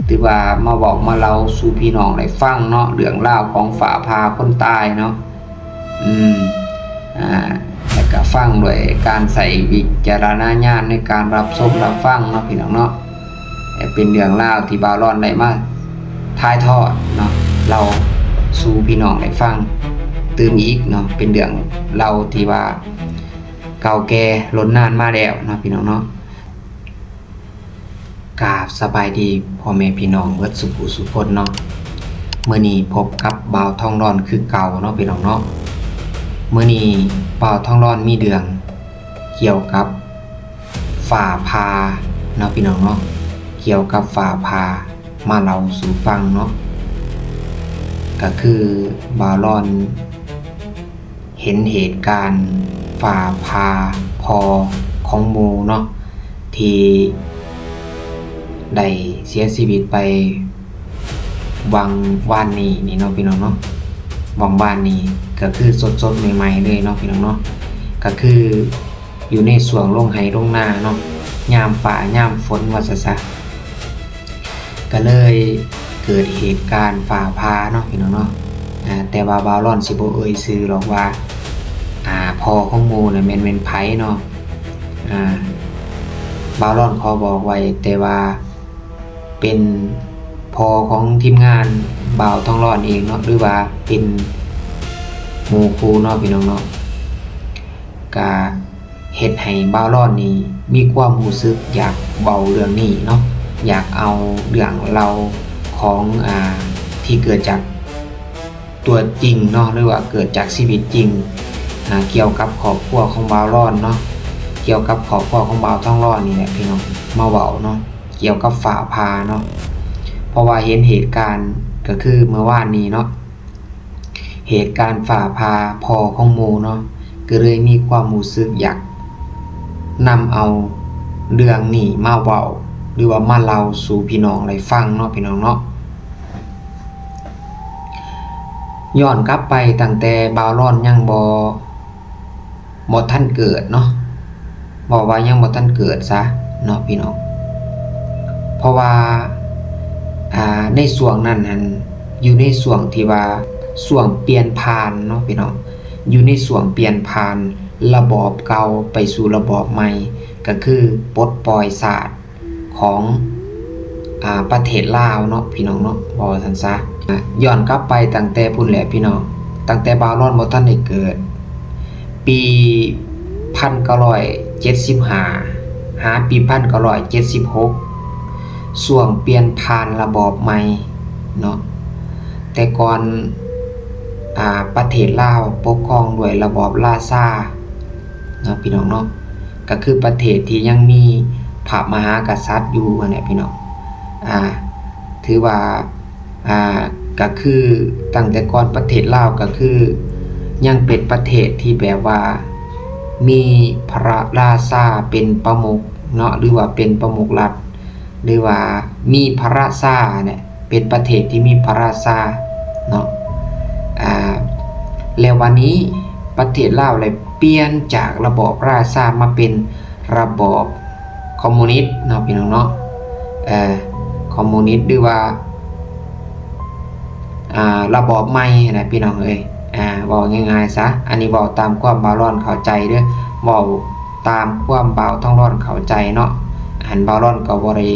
ຖືວ່າມາເວົ້າມາເລົ່າສູ່ພີ່ນ້ອງໄດ້ຟັງເນາະ ເລື່ອງລາວຂອງຟ້າຜ່າຄົນຕາຍເນາະ. ອືມ ອ່າ ແລ້ວກະຟັງດ້ວຍການໃຊ້ວິຈາລະນະຍານໃນການຮັບຊົມຮັບຟັງເນາະ ພີ່ນ້ອງເນາະ. ແລະ ເປັນເລື່ອງລາວທີ່ບ່າວລອນໄດ້ມາຖ່າຍທອດເນາະ ເລົ່າສູ່ພີ່ນ້ອງໄດ້ຟັງຕື່ມອີກເນາະ. ເປັນເລື່ອງລາວທີ່ວ່າເກົ່າແກ່ລົ້ນນານມາແລ້ວເນາະ ພີ່ນ້ອງເນາະ. ກາບສະບາຍດີພໍ່ແມ່ພີ່ນ້ອງເບິດສູ່ຜູ້ສູ່ຄົນເນາະ. ມື້ນີ້ພົບກັບບ່າວທອງລອນຄືເກົ່າເນາະ ພີ່ນ້ອງເນາະ. ມື້ນີ້ບ່າວທອງລອນມີເລື່ອງກ່ຽວກັບຟ້າຜ່າເນາະ ພີ່ນ້ອງເນາະ, ກ່ຽວກັບຟ້າຜ່າມາເລົ່າສູ່ຟັງເນາະ. ກະຄືບ່າວລອນ ເຫັນເຫດການຟ້າຜ່າພໍ່ຂອງໝູ່ເນາະ ທີ່ໄດ້ເສຍຊີວິດໄປຫວ່າງວານນີ້ນີ້ເນາະ ພີ່ນ້ອງເນາະ. ຫວ່າງວານນີ້ກະຄືສົດໆໃໝ່ໆເລີຍເນາະ ພີ່ນ້ອງເນາະ, ກະຄືຢູ່ໃນຊ່ວງລົງໄຮ່ລົງນາເນາະ ຍາມຟ້າຍາມຝົນວ່າຊັ້ນຊະ. ກະເລີຍເກີດເຫດການຟ້າຜ່າເນາະ ພີ່ນ້ອງເນາະ. ອາ ແຕ່ວ່າບ່າວລອນຊິບໍ່ເອີ່ຍຊື່ດອກວ່າ ອາ ພໍ່ຂອງໝູ່ນະແມ່ນ ແມ່ນໃຜເນາະ. ອາ ບ່າວລອນຂໍບອກໄວ້ແຕ່ວ່າເປັນພໍ່ຂອງທີມງານບ່າວທອງລອນເອງເນາະ ຫຼືວ່າເປັນໝູ່ຄູ່ເນາະ ພີ່ນ້ອງເນາະ. ກະ ເຮັດໃຫ້ບ່າວລອນນີ້ມີຄວາມຮູ້ສຶກຢາກເວົ້າເລື່ອງນີ້ເນາະ, ຢາກເອົາເລື່ອງເລົ່າຂອງ ອາ ທີ່ເກີດຈາກຕົວຈິງເນາະ ຫຼືວ່າເກີດຈາກຊີວິດຈິງ ອາ ກ່ຽວກັບຄອບຄົວຂອງບ່າວລອນເນາະ, ກ່ຽວກັບຄອບຄົວຂອງບ່າວທອງລອນນີ້ແຫຼະພີ່ນ້ອງ ມາເວົ້າເນາະ ກ່ຽວກັບຟ້າຜ່າເນາະ. ເພາະວ່າເຫັນເຫດການກະຄືເມື່ອວານນີ້ເນາະ ເຫດການຟ້າຜ່າພໍ່ຂອງໝູ່ເນາະ ກໍເລີຍມີຄວາມຮູ້ສຶກຢາກນຳເອົາເລື່ອງນີ້ມາເວົ້າ ຫຼືວ່າມາເລົ່າສູ່ພີ່ນ້ອງໄດ້ຟັງເນາະ ພີ່ນ້ອງເນາະ. ຍ້ອນກັບໄປຕັ້ງແຕ່ບ່າວລອນຍັງບໍ່ ບໍ່ທັນເກີດເນາະ, ເວົ້າວ່າຍັງບໍ່ທັນເກີດຊະເນາະ ພີ່ນ້ອງ. ເພາະວ່າ ອາ ໃນຊ່ວງນັ້ນຫັ້ນ ຢູ່ໃນຊ່ວງທີ່ວ່າ ຊ່ວງປ່ຽນຜ່ານເນາະ ພີ່ນ້ອງ, ຢູ່ໃນຊ່ວງປ່ຽນຜ່ານລະບອບເກົ່າໄປສູ່ລະບອບໃໝ່ ກໍຄືປົດປ່ອຍຊາດ ຂອງ ອາ ປະເທດລາວເນາະ ພີ່ນ້ອງເນາະ ເວົ້າວ່າຊັ້ນຊະ. ອາ ຍ້ອນກັບໄປຕັ້ງແຕ່ພຸ້ນແຫຼະ ພີ່ນ້ອງ, ຕັ້ງແຕ່ບ່າວລອນບໍ່ທັນໄດ້ເກີດ, ປີພັນເກົ້າຮ້ອຍເຈັດສິບຫ້າ ຫາປີພັນເກົ້າຮ້ອຍເຈັດສິບຫົກ ຊ່ວງປ່ຽນຜ່ານລະບອບໃໝ່ເນາະ. ແຕ່ກ່ອນ ອາ ປະເທດລາວປົກຄອງດ້ວຍລະບອບລາຊາ ເນາະ ພີ່ນ້ອງເນາະ, ກໍຄືປະເທດທີ່ຍັງມີພະມະຫາກະສັດຢູ່ຫັ້ນແຫຼະ ພີ່ນ້ອງ. ອາ ຖືວ່າ ອາ ກໍຄືຕັ້ງແຕ່ກ່ອນປະເທດລາວ ກໍຄືຍັງເປັນປະເທດທີ່ແບບວ່າມີພະລາຊາເປັນປະມຸກເນາະ ຫຼືວ່າເປັນປະມຸກລັດ ຫຼືວ່າມີພະລາຊາແຫຼະ ເປັນປະເທດທີ່ມີພະລາຊາເນາະ. ອາ ແລ້ວບາດນີ້ປະເທດລາວໄດ້ປ່ຽນຈາກລະບອບລາຊາມາເປັນລະບອບຄອມມູນິດເນາະ ພີ່ນ້ອງເນາະ, ເອີ ຄອມມູນິດ ຫຼືວ່າ ອາ ລະບອບໃໝ່ຫັ້ນແຫຼະ ພີ່ນ້ອງເອີຍ. ອາ ເວົ້າງ່າຍໆຊະ, ອັນນີ້ເວົ້າຕາມຄວາມບ່າວລອນເຂົ້າໃຈເດີ້, ເວົ້າຕາມຄວາມບ່າວທອງລອນເຂົ້າໃຈເນາະ. ອັນບ່າວລອນກໍບໍ່ໄດ້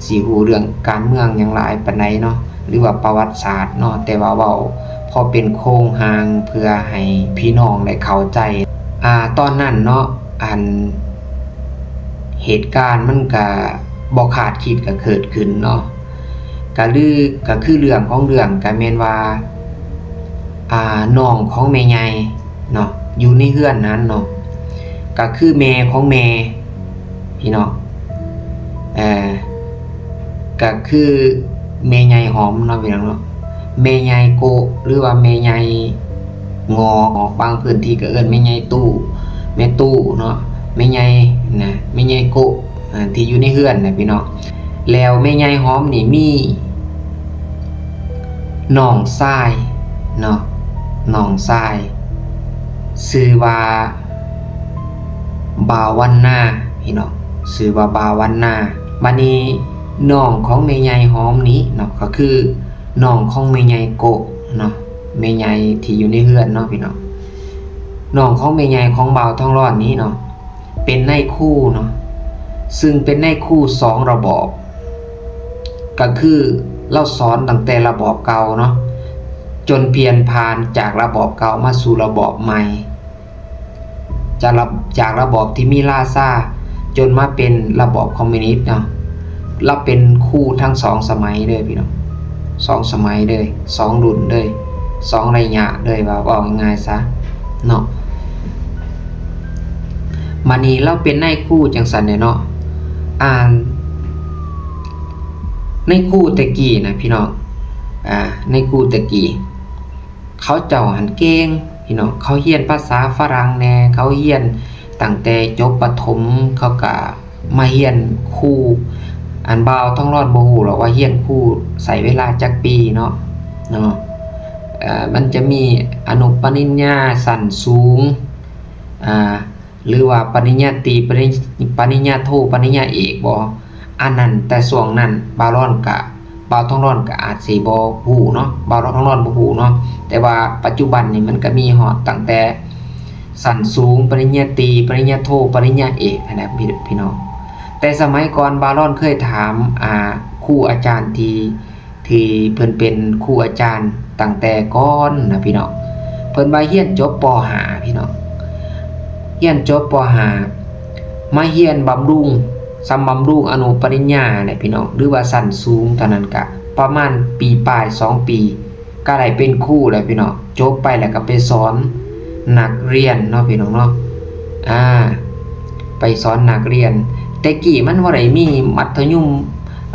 ຊິຮູ້ເລື່ອງການເມືອງຫຍັງຫຼາຍປານໃດເນາະ ຫຼືວ່າປະຫວັດສາດເນາະ, ແຕ່ວ່າເວົ້າພໍເປັນໂຄງຮ່າງເພື່ອໃຫ້ພີ່ນ້ອງໄດ້ເຂົ້າໃຈ. ອາ ຕອນນັ້ນເນາະ ອັນເຫດການມັນກະບໍ່ຄາດຄິດກະເກີດຂຶ້ນເນາະ. ກະຄື ກະຄືເລື່ອງຂອງເລື່ອງກະແມ່ນວ່າ ອາ ນ້ອງຂອງແມ່ໃຫຍ່ເນາະ ຢູ່ໃນເຮືອນນັ້ນເນາະ ກະຄືແມ່ຂອງແມ່ ພີ່ນ້ອງ ເອີ ກະຄືແມ່ໃຫຍ່ຫອມເນາະ ພີ່ນ້ອງເນາະ, ແມ່ໃຫຍ່ໂກະ ຫຼືວ່າແມ່ໃຫຍ່ງອກ, ບາງພື້ນທີ່ກໍເອີ້ນແມ່ໃຫຍ່ຕູ້ ແມ່ຕູ້ເນາະ, ແມ່ໃຫຍ່ນະ ແມ່ໃຫຍ່ໂກະ ອາ ທີ່ຢູ່ໃນເຮືອນນະ ພີ່ນ້ອງ. ແລ້ວແມ່ໃຫຍ່ຫອມນີ້ມີນ້ອງຊາຍເນາະ, ນ້ອງຊາຍຊື່ວ່າບ່າວວັນນາ ພີ່ນ້ອງ, ຊື່ວ່າບ່າວວັນນາ. ບາດນີ້ ນ້ອງຂອງແມ່ໃຫຍ່ຫອມນີ້ເນາະ ກໍຄືນ້ອງຂອງແມ່ໃຫຍ່ໂກະເນາະ ແມ່ໃຫຍ່ທີ່ຢູ່ໃນເຮືອນເນາະພີ່ນ້ອງ. ນ້ອງຂອງແມ່ໃຫຍ່ຂອງບ່າວທອງລ້ອນນີ້ເນາະ ເປັນນາຍຄູເນາະ ຊຶ່ງເປັນນາຍຄູສອງລະບອບ ກໍຄືລາວສອນຕັ້ງແຕ່ລະບອບເກົ່າເນາະ ຈົນປ່ຽນຜ່ານຈາກລະບອບເກົ່າມາສູ່ລະບອບໃໝ່ ຈາກລະ ຈາກລະບອບທີ່ມີລາຊາ ຈົນມາເປັນລະບອບຄອມມິວນິດເນາະ. ລາວເປັນຄູທັງສອງສະໄໝເດີພີ່ນ້ອງ ສອງສະໄໝເດີ ສອງລຸ້ນເດີ ສອງໄລຍະເດີ ວ່າ ເວົ້າງ່າຍໆຊະເນາະ. ບາດນີ້ລາວເປັນນາຍຄູຈັ່ງຊັ້ນແຫຼະເນາະ ອ່າ ນາຍຄູແຕ່ກີ້ນະພີ່ນ້ອງ ອ່າ ນາຍຄູແຕ່ກີ້ ເຂົາເຈົ້າຫັ້ນເກັ່ງພີ່ນ້ອງ ເຂົາຮຽນພາສາຝຣັ່ງແດ່ ເຂົາຮຽນຕັ້ງແຕ່ຈົບປະຖົມ ເຂົາກະມາຮຽນຄູ. ອັນບ່າວທອງຫຼອດບໍ່ຮູ້ຫຼອກວ່າຮຽນຄູໃຊ້ເວລາຈັກປີເນາະ ເນາະ ເອີ ມັນຈະມີອະນຸປະລິນຍາຊັ້ນສູງ ອ່າ ຫຼືວ່າປະລິນຍາຕີ ປະລິ ປະລິນຍາໂທ ປະລິນຍາເອກບໍ່ ອັນນັ້ນ ແຕ່ຊ່ວງນັ້ນບ່າວຫຼອນກະ ບ່າວທອງຫຼອນກະອາດຊິບໍ່ຮູ້ເນາະ ບ່າວທອງຫຼອນບໍ່ຮູ້ເນາະ. ແຕ່ວ່າປັດຈຸບັນນີ້ມັນກະມີຮອດຕັ້ງແຕ່ຊັ້ນສູງ ປະລິນຍາຕີ ປະລິນຍາໂທ ປະລິນຍາເອກຫັ້ນນະ ພີ່ ພີ່ນ້ອງ. ແຕ່ສະໄໝກ່ອນບ່າວຫຼອນເຄີຍຖາມ ອ່າ ຄູອາຈານທີ່ ທີ່ເພິ່ນເປັນຄູອາຈານຕັ້ງແຕ່ກ່ອນນະພີ່ນ້ອງ ເພິ່ນວ່າຮຽນຈົບ ປໍຫ້າ ພີ່ນ້ອງ ຮຽນຈົບ ປໍຫ້າ ມາຮຽນບຳລຸງ ສ່ຳບຳລຸງອະນຸປະລິນຍາແຫຼະພີ່ນ້ອງ ຫຼືວ່າຊັ້ນສູງເທົ່ານັ້ນ ກະປະມານປີປາຍ ສອງປີ ກະໄດ້ເປັນຄູແລ້ວພີ່ນ້ອງ. ຈົບໄປແລ້ວກໍໄປສອນນັກຮຽນເນາະພີ່ນ້ອງເນາະ ອ່າ ໄປສອນນັກຮຽນ. ແຕ່ກີ້ມັນບໍ່ໄດ້ມີມັດທະຍົມ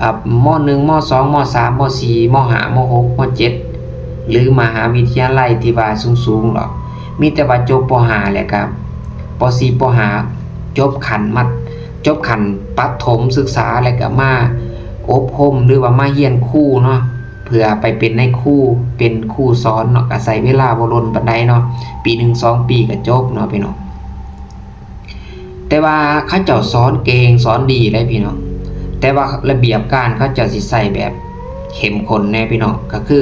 ອ່າ ມໍໜຶ່ງ ມໍສອງ ມໍສາມ ມໍສີ່ ມໍຫ້າ ມໍຫົກ ມໍເຈັດ ຫຼືມະຫາວິທະຍາໄລທີ່ວ່າສູງໆດອກ ມີແຕ່ວ່າຈົບ ປໍຫ້າ ແລ້ວກໍ ປໍສີ່ ປໍຫ້າ ຈົບຂັ້ນມັດ ຈົບຂັ້ນປະຖົມສຶກສາ ແລ້ວກໍມາອົບຮົມ ຫຼືວ່າມາຮຽນຄູເນາະ ເພື່ອໄປເປັນນາຍຄູ ເປັນຄູສອນເນາະ ກໍໃຊ້ເວລາບໍ່ດົນປານໃດເນາະ ປີໜຶ່ງສອງປີກໍຈົບເນາະພີ່ນ້ອງ. ແຕ່ວ່າເຂົາເຈົ້າສອນເກັ່ງ ສອນດີເດ້ພີ່ນ້ອງ ແຕ່ວ່າລະບຽບການເຂົາເຈົ້າຊິໃຊ້ແບບເຂັ້ມຂຸ້ນແດ່ພີ່ນ້ອງ ກໍຄື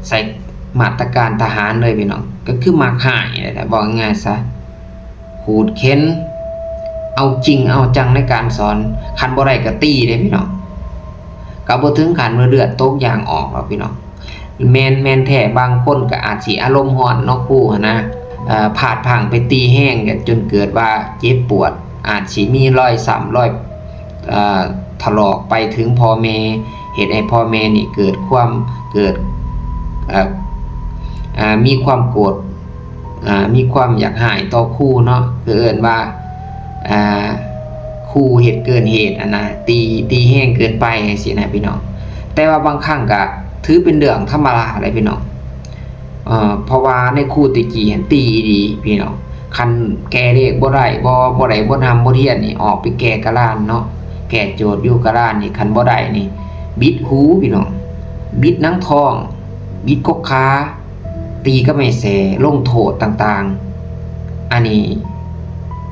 ໃຊ້ມາດຕະການທະຫານເລີຍພີ່ນ້ອງ ກໍຄືມັກຮ້າຍແຫຼະ ເວົ້າງ່າຍໆຊະ. ຂູດເຂັນ ເອົາຈິງເອົາຈັງໃນການສອນ ຄັນບໍ່ໄດ້ກໍຕີເດ້ພີ່ນ້ອງ ກໍບໍ່ເຖິງຂັ້ນວ່າເລືອດຕົກຢາງອອກດອກພີ່ນ້ອງ. ແມ່ນ ແມ່ນແທ້ ບາງຄົນກໍອາດຊິອາລົມຮ້ອນເນາະ ຄູຫັ້ນນະ ເອີ ພາດພລັ້ງໄປຕີແຮງ ກໍຈົນເກີດວ່າເຈັບປວດ ອາດຊິມີລອຍຊ້ຳ ລອຍ ເອີ ຖະຫຼອກໄປເຖິງພໍ່ແມ່ ເຮັດໃຫ້ພໍ່ແມ່ນີ້ເກີດຄວາມ ເກີດ ເອີ ອ່າ ມີຄວາມໂກດ ອ່າ ມີຄວາມຢາກຮ້າຍຕໍ່ຄູເນາະ ຄືເອີ້ນວ່າ ອ່າ ຄູເຮັດເກີນເຫດຫັ້ນນະ ຕີ ຕີແຮງເກີນໄປຈັ່ງຊີ້ນະພີ່ນ້ອງ. ແຕ່ວ່າບາງຄັ້ງກະຖືເປັນເລື່ອງທຳມະດາເດ້ພີ່ນ້ອງ ເພາະວ່າໃນຄູແຕ່ກີ້ຫັ້ນຕີອີ່ຫຼີພີ່ນ້ອງ ຄັນແກ້ເລກບໍ່ໄດ້ ບໍ່ ບໍ່ໄດ້ບົດຮ່ຳບົດຮຽນນີ້ ອອກໄປແກ້ກະລານເນາະ ແກ້ໂຈດຢູ່ກະລານນີ້ ຄັນບໍ່ໄດ້ນີ້ ບິດຫູພີ່ນ້ອງ ບິດໜັງທ້ອງ ບິດກົກຂາ ຕີກັບໄມ້ແສ້ ລົງໂທດຕ່າງໆ ອັນນີ້